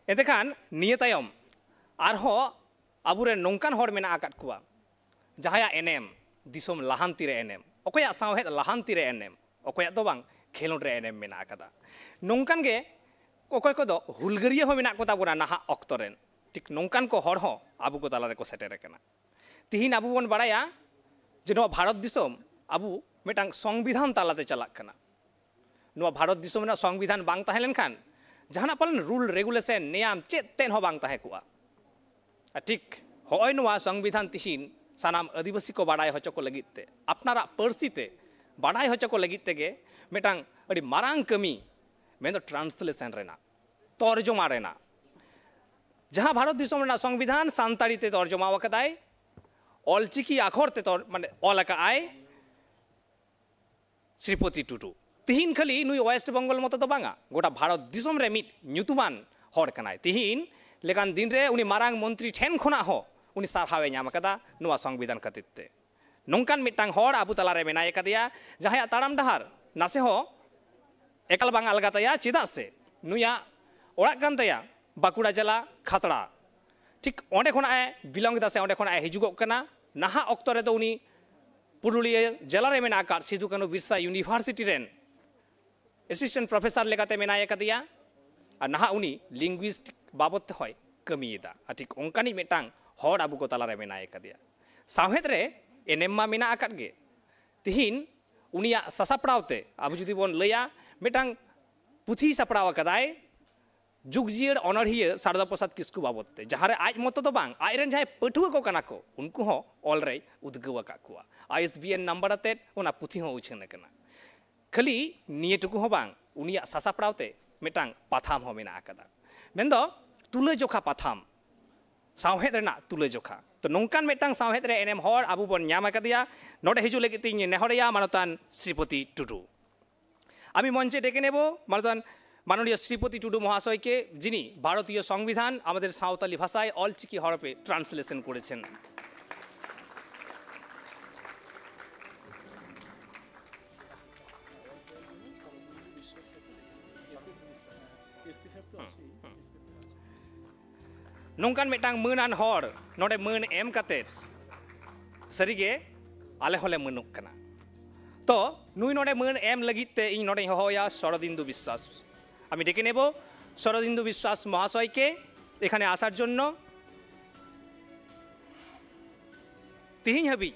ᱮᱱᱛᱮᱠᱷᱟᱱ ᱱᱤᱭᱟᱹ ᱛᱟᱭᱚᱢ ᱟᱨᱦᱚᱸ ᱟᱵᱚᱨᱮᱱ ᱱᱚᱝᱠᱟᱱ ᱦᱚᱲ ᱢᱮᱱᱟᱜ ᱟᱠᱟᱫ ᱠᱚᱣᱟ, ᱡᱟᱦᱟᱸᱭᱟᱜ ᱮᱱᱮᱢ ᱫᱤᱥᱚᱢ ᱞᱟᱦᱟᱱᱛᱤ ᱨᱮ ᱮᱱᱮᱢ, ᱚᱠᱚᱭᱟᱜ ᱥᱟᱶᱦᱮᱫ ᱞᱟᱦᱟᱱᱛᱤ ᱨᱮ ᱮᱱᱮᱢ, ᱚᱠᱚᱭᱟᱜ ᱫᱚ ᱵᱟᱝ, ᱠᱷᱮᱞᱳᱰ ᱨᱮ ᱮᱱᱮᱢ ᱢᱮᱱᱟᱜ ᱟᱠᱟᱫᱟ᱾ ᱱᱚᱝᱠᱟᱱ ᱜᱮ ᱚᱠᱚᱭ ᱠᱚᱫᱚ ᱦᱩᱞᱜᱟᱹᱨᱤᱭᱟᱹ ᱦᱚᱸ ᱢᱮᱱᱟᱜ ᱠᱚᱛᱟ ᱵᱚᱱᱟ ᱱᱟᱦᱟᱜ ᱚᱠᱛᱚ ᱨᱮᱱ᱾ ᱴᱷᱤᱠ ᱱᱚᱝᱠᱟᱱ ᱠᱚ ᱦᱚᱲ ᱦᱚᱸ ᱟᱵᱚ ᱠᱚ ᱛᱟᱞᱟ ᱨᱮᱠᱚ ᱥᱮᱴᱮᱨ ᱟᱠᱟᱱᱟ᱾ ᱛᱤᱦᱤᱧ ᱟᱵᱚ ᱵᱚᱱ ᱵᱟᱲᱟᱭᱟ ᱡᱮ ᱱᱚᱣᱟ ᱵᱷᱟᱨᱚᱛ ᱫᱤᱥᱚᱢ ᱟᱵᱚ ᱢᱤᱫᱴᱟᱝ ᱥᱚᱝᱵᱤᱫᱷᱟᱱ ᱛᱟᱞᱟᱛᱮ ᱪᱟᱞᱟᱜ ᱠᱟᱱᱟ᱾ ᱱᱚᱣᱟ ᱵᱷᱟᱨᱚᱛ ᱫᱤᱥᱚᱢ ᱨᱮᱱᱟᱜ ᱥᱚᱝᱵᱤᱫᱷᱟᱱ ᱵᱟᱝ ᱛᱟᱦᱮᱸ ᱞᱮᱱᱠᱷᱟᱱ ᱡᱟᱦᱟᱱᱟᱜ ᱯᱟᱞᱮᱱ ᱨᱩᱞ, ᱨᱮᱜᱩᱞᱮᱥᱚᱱ, ᱱᱮᱭᱟᱢ ᱪᱮᱫ ᱛᱮᱫ ᱦᱚᱸ ᱵᱟᱝ ᱛᱟᱦᱮᱸ ᱠᱚᱜᱼᱟ᱾ ᱟᱨ ᱴᱷᱤᱠ ᱦᱚᱸᱜᱼᱚᱭ ᱱᱚᱣᱟ ᱥᱚᱝᱵᱤᱫᱷᱟᱱ ᱛᱤᱦᱤᱧ ᱥᱟᱱᱟᱢ ᱟᱹᱫᱤᱵᱟᱹᱥᱤ ᱠᱚ ᱵᱟᱲᱟᱭ ᱦᱚᱪᱚ ᱠᱚ ᱞᱟᱹᱜᱤᱫ ᱛᱮ, ᱟᱯᱱᱟᱨᱟᱜ ᱯᱟᱹᱨᱥᱤ ᱛᱮ ᱵᱟᱲᱟᱭ ᱦᱚᱪᱚ ᱠᱚ ᱞᱟᱹᱜᱤᱫ ᱛᱮᱜᱮ ᱢᱤᱫᱴᱟᱝ ᱟᱹᱰᱤ ᱢᱟᱨᱟᱝ ᱠᱟᱹᱢᱤ, ᱢᱮᱱᱫᱚ ᱴᱨᱟᱱᱥᱞᱮᱥᱚᱱ ᱨᱮᱱᱟᱜ, ᱛᱚᱨᱡᱚᱢᱟ ᱨᱮᱱᱟᱜ᱾ ᱡᱟᱦᱟᱸ ᱵᱷᱟᱨᱚᱛ ᱫᱤᱥᱚᱢ ᱨᱮᱱᱟᱜ ᱥᱚᱝᱵᱤᱫᱷᱟᱱ ᱥᱟᱱᱛᱟᱲᱤ ᱛᱮ ᱛᱚᱨᱡᱚᱢᱟ ᱟᱠᱟᱫᱟᱭ, ᱚᱞᱪᱤᱠᱤ ᱟᱠᱷᱚᱨ ᱛᱮ ᱛᱚᱨ-, ᱢᱟᱱᱮ ᱚᱞ ᱟᱠᱟᱫ ᱟᱭ ᱥᱨᱤᱯᱚᱛᱤ ᱴᱩᱰᱩ᱾ ᱛᱤᱦᱤᱧ ᱠᱷᱟᱹᱞᱤ ᱱᱩᱭ ᱳᱭᱮᱥᱴ ᱵᱮᱝᱜᱚᱞ ᱢᱚᱛᱚ ᱫᱚ ᱵᱟᱝᱟ, ᱜᱚᱴᱟ ᱵᱷᱟᱨᱚᱛ ᱫᱤᱥᱚᱢ ᱨᱮ ᱢᱤᱫ ᱧᱩᱛᱩᱢᱟᱱ ᱦᱚᱲ ᱠᱟᱱᱟᱭ᱾ ᱛᱤᱦᱤᱧ ᱞᱮᱠᱟᱱ ᱫᱤᱱ ᱨᱮ ᱩᱱᱤ ᱢᱟᱨᱟᱝ ᱢᱚᱱᱛᱨᱤ ᱴᱷᱮᱱ ᱠᱷᱚᱱᱟᱜ ᱦᱚᱸ ᱩᱱᱤ ᱥᱟᱨᱦᱟᱣ ᱮ ᱧᱟᱢ ᱟᱠᱟᱫᱟ ᱱᱚᱣᱟ ᱥᱚᱝᱵᱤᱫᱷᱟᱱ ᱠᱷᱟᱹᱛᱤᱨ ᱛᱮ᱾ ᱱᱚᱝᱠᱟᱱ ᱢᱤᱫᱴᱟᱝ ᱦᱚᱲ ᱟᱵᱚ ᱛᱟᱞᱟᱨᱮ ᱢᱮᱱᱟᱭ ᱟᱠᱟᱫᱮᱭᱟ, ᱡᱟᱦᱟᱸᱭᱟᱜ ᱛᱟᱲᱟᱢ ᱰᱟᱦᱟᱨ ᱱᱟᱥᱮ ᱦᱚᱸ ᱮᱠᱟᱞ ᱵᱟᱝ ᱟᱞᱜᱟ ᱛᱟᱭᱟ, ᱪᱮᱫᱟᱜ ᱥᱮ ᱱᱩᱭᱟᱜ ᱚᱲᱟᱜ ᱠᱟᱱ ᱛᱟᱭᱟ ᱵᱟᱸᱠᱩᱲᱟ ᱡᱮᱞᱟ ᱠᱷᱟᱛᱲᱟ᱾ ᱴᱷᱤᱠ ᱚᱸᱰᱮ ᱠᱷᱚᱱᱟᱜ ᱮ ᱵᱤᱞᱚᱝ ᱮᱫᱟ ᱥᱮ ᱚᱸᱰᱮ ᱠᱷᱚᱱᱟᱜ ᱮ ᱦᱤᱡᱩᱜᱚᱜ ᱠᱟᱱᱟ᱾ ᱱᱟᱦᱟᱜ ᱚᱠᱛᱚ ᱨᱮᱫᱚ ᱩᱱᱤ ᱯᱩᱨᱩᱞᱤᱭᱟᱹ ᱡᱮᱞᱟ ᱨᱮ ᱢᱮᱱᱟᱜ ᱟᱠᱟᱫ ᱥᱤᱫᱩ ᱠᱟᱹᱱᱦᱩ ᱵᱤᱨᱥᱟ ᱤᱭᱩᱱᱤᱵᱷᱟᱨᱥᱤᱴᱤ ᱨᱮᱱ ᱮᱥᱤᱥᱴᱮᱱᱴ ᱯᱨᱚᱯᱷᱮᱥᱚᱨ ᱞᱮᱠᱟᱛᱮ ᱢᱮᱱᱟᱭ ᱟᱠᱟᱫᱮᱭᱟ᱾ ᱟᱨ ᱱᱟᱦᱟᱜ ᱩᱱᱤ ᱞᱤᱝᱜᱩᱤᱥᱴ ᱵᱟᱵᱚᱫ ᱛᱮᱦᱚᱸᱭ ᱠᱟᱹᱢᱤᱭᱮᱫᱟ᱾ ᱟᱨ ᱴᱷᱤᱠ ᱚᱱᱠᱟᱱᱤᱡ ᱢᱤᱫᱴᱟᱝ ᱦᱚᱲ ᱟᱵᱚ ᱠᱚ ᱛᱟᱞᱟᱨᱮ ᱢᱮᱱᱟᱭ ᱟᱠᱟᱫᱮᱭᱟ᱾ ᱥᱟᱶᱦᱮᱫ ᱨᱮ ᱮᱱᱮᱢ ᱢᱟ ᱢᱮᱱᱟᱜ ᱟᱠᱟᱫ ᱜᱮ, ᱛᱤᱦᱤᱧ ᱩᱱᱤᱭᱟᱜ ᱥᱟᱥᱟᱯᱲᱟᱣ ᱛᱮ ᱟᱵᱚ ᱡᱩᱫᱤ ᱵᱚᱱ ᱞᱟᱹᱭᱟ, ᱢᱤᱫᱴᱟᱝ ᱯᱩᱛᱷᱤ ᱥᱟᱯᱲᱟᱣ ᱟᱠᱟᱫᱟᱭ ᱡᱩᱜᱽ ᱡᱤᱭᱟᱹᱲ ᱚᱱᱚᱬᱦᱤᱭᱟᱹ ᱥᱟᱨᱚᱫᱟ ᱯᱨᱚᱥᱟᱫᱽ ᱠᱤᱥᱠᱩ ᱵᱟᱵᱚᱫ ᱛᱮ, ᱡᱟᱦᱟᱸ ᱨᱮ ᱟᱡ ᱢᱚᱛᱚ ᱫᱚ ᱵᱟᱝ, ᱟᱡ ᱨᱮᱱ ᱡᱟᱦᱟᱸᱭ ᱯᱟᱹᱴᱷᱩᱣᱟᱹ ᱠᱚ ᱠᱟᱱᱟ ᱠᱚ, ᱩᱱᱠᱩ ᱦᱚᱸ ᱚᱞ ᱨᱮᱭ ᱩᱫᱽᱜᱟᱹᱣ ᱟᱠᱟᱫ ᱠᱚᱣᱟ᱾ I S B N number ᱟᱛᱮᱫ ᱚᱱᱟ ᱯᱩᱛᱷᱤ ᱦᱚᱸ ᱩᱪᱷᱟᱹᱱ ᱟᱠᱟᱱᱟ᱾ ᱠᱷᱟᱹᱞᱤ ᱱᱤᱭᱟᱹ ᱴᱩᱠᱩ ᱦᱚᱸ ᱵᱟᱝ, ᱩᱱᱤᱭᱟᱜ ᱥᱟᱥᱟᱯᱲᱟᱣ ᱛᱮ ᱢᱤᱫᱴᱟᱝ ᱯᱟᱛᱷᱟᱢ ᱦᱚᱸ ᱢᱮᱱᱟᱜ ᱟᱠᱟᱫᱟ, ᱢᱮᱱᱫᱚ ᱛᱩᱞᱟᱹᱡᱚᱠᱷᱟ ᱯᱟᱛᱷᱟᱢ, ᱥᱟᱶᱦᱮᱫ ᱨᱮᱱᱟᱜ ᱛᱩᱞᱟᱹᱡᱚᱠᱷᱟ᱾ ᱛᱚ, ᱱᱚᱝᱠᱟᱱ ᱢᱤᱫᱴᱟᱝ ᱥᱟᱶᱦᱮᱫ ᱨᱮ ᱮᱱᱮᱢ ᱦᱚᱲ ᱟᱵᱚ ᱵᱚᱱ ᱧᱟᱢ ᱟᱠᱟᱫᱮᱭᱟ᱾ ᱱᱚᱰᱮ ᱦᱤᱡᱩᱜ ᱞᱟᱹᱜᱤᱫ ᱛᱤᱧ ᱱᱮᱦᱚᱨᱮᱭᱟ ᱢᱟᱱᱚᱛᱟᱱ ᱥᱨᱤᱯᱚᱛᱤ ᱴᱩᱰᱩ। আমি মঞ্চে ডেকে নেব মাননীয় মাননীয় শ্রীপতি টুডু মহাশয়কে, যিনি ভারতীয় সংবিধান আমাদের সাঁওতালি ভাষায় অলচিকি হরফে ট্রান্সলেশন করেছেন। ᱱᱚᱝᱠᱟᱱ ᱢᱤᱫᱴᱟᱝ ᱢᱟᱹᱱᱟᱱ ᱦᱚᱲ ᱱᱚᱰᱮ ᱢᱟᱹᱱ ᱮᱢ ᱠᱟᱛᱮ ᱥᱟᱹᱨᱤᱜᱮ ᱟᱞᱮ ᱦᱚᱸᱞᱮ ᱢᱟᱹᱱᱚᱜ ᱠᱟᱱᱟ। ᱛᱚ, ᱱᱩᱭ ᱱᱚᱰᱮ ᱢᱟᱹᱱ ᱮᱢ ᱞᱟᱹᱜᱤᱫ ᱛᱮ ᱤᱧ ᱱᱚᱰᱮᱧ ᱦᱚᱦᱚᱣᱟᱭᱟ ᱥᱚᱨᱚᱫᱤᱱᱫᱩ ᱵᱤᱥᱣᱟᱥ। আমি ডেকে নেব শরদিন্দু বিশ্বাস মহাশয়কে এখানে আসার জন্য। ᱛᱤᱦᱤᱧ ᱦᱟᱹᱵᱤᱡ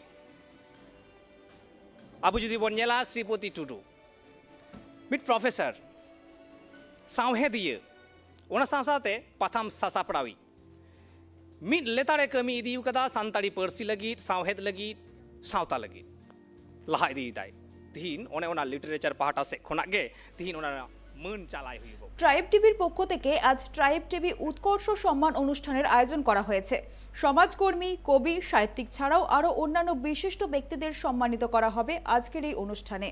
ᱟᱵᱚ ᱡᱩᱫᱤ ᱵᱚᱱ ᱧᱮᱞᱟ, ᱥᱨᱤᱯᱚᱛᱤ ᱴᱩᱰᱩ ᱢᱤᱫ ᱯᱨᱚᱯᱷᱮᱥᱚᱨ, ᱥᱟᱶᱦᱮᱫᱤᱭᱟᱹ, ᱚᱱᱟ ᱥᱟᱶ ᱥᱟᱶᱛᱮ ᱯᱟᱛᱷᱟᱢ ᱥᱟᱥᱟᱯᱲᱟᱣᱤᱡ, ᱢᱤᱫ ᱞᱮᱛᱟᱲᱮ ᱠᱟᱹᱢᱤ ᱤᱫᱤ ᱟᱠᱟᱫᱟ ᱥᱟᱱᱛᱟᱲᱤ ᱯᱟᱹᱨᱥᱤ ᱞᱟᱹᱜᱤᱫ, ᱥᱟᱶᱦᱮᱫ ᱞᱟᱹᱜᱤᱫ, ᱥᱟᱶᱛᱟ ᱞᱟᱹᱜᱤᱫ᱾ ᱞᱟᱦᱟ ᱤᱫᱤᱭᱮᱫᱟᱭ। ᱛᱤᱦᱤᱧ ᱚᱱᱮ ᱚᱱᱟ ᱞᱤᱴᱟᱨᱮᱪᱟᱨ ᱯᱟᱦᱴᱟ ᱥᱮᱫ ᱠᱷᱚᱱᱟᱜ ᱜᱮ ᱛᱤᱦᱤᱧ ᱚᱱᱟ ᱢᱟᱹᱱ ᱪᱟᱞᱟᱭ ᱦᱩᱭᱩᱜᱼᱟ। ট্রাইব টিভির পক্ষ থেকে আজ ট্রাইব টিভি উৎকর্ষ সম্মান অনুষ্ঠানের আয়োজন করা হয়েছে। সমাজকর্মী, কবি, সাহিত্যিক ছাড়াও আরও অন্যান্য বিশিষ্ট ব্যক্তিদের সম্মানিত করা হবে আজকের এই অনুষ্ঠানে।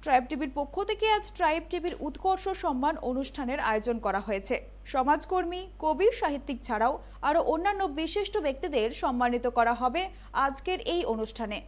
ট্রাইব টিভির পক্ষ থেকে আজ ট্রাইব টিভির উৎকর্ষ সম্মান অনুষ্ঠানের আয়োজন করা হয়েছে। সমাজকর্মী, কবি, সাহিত্যিক ছাড়াও আরও অন্যান্য বিশিষ্ট ব্যক্তিদের সম্মানিত করা হবে আজকের এই অনুষ্ঠানে।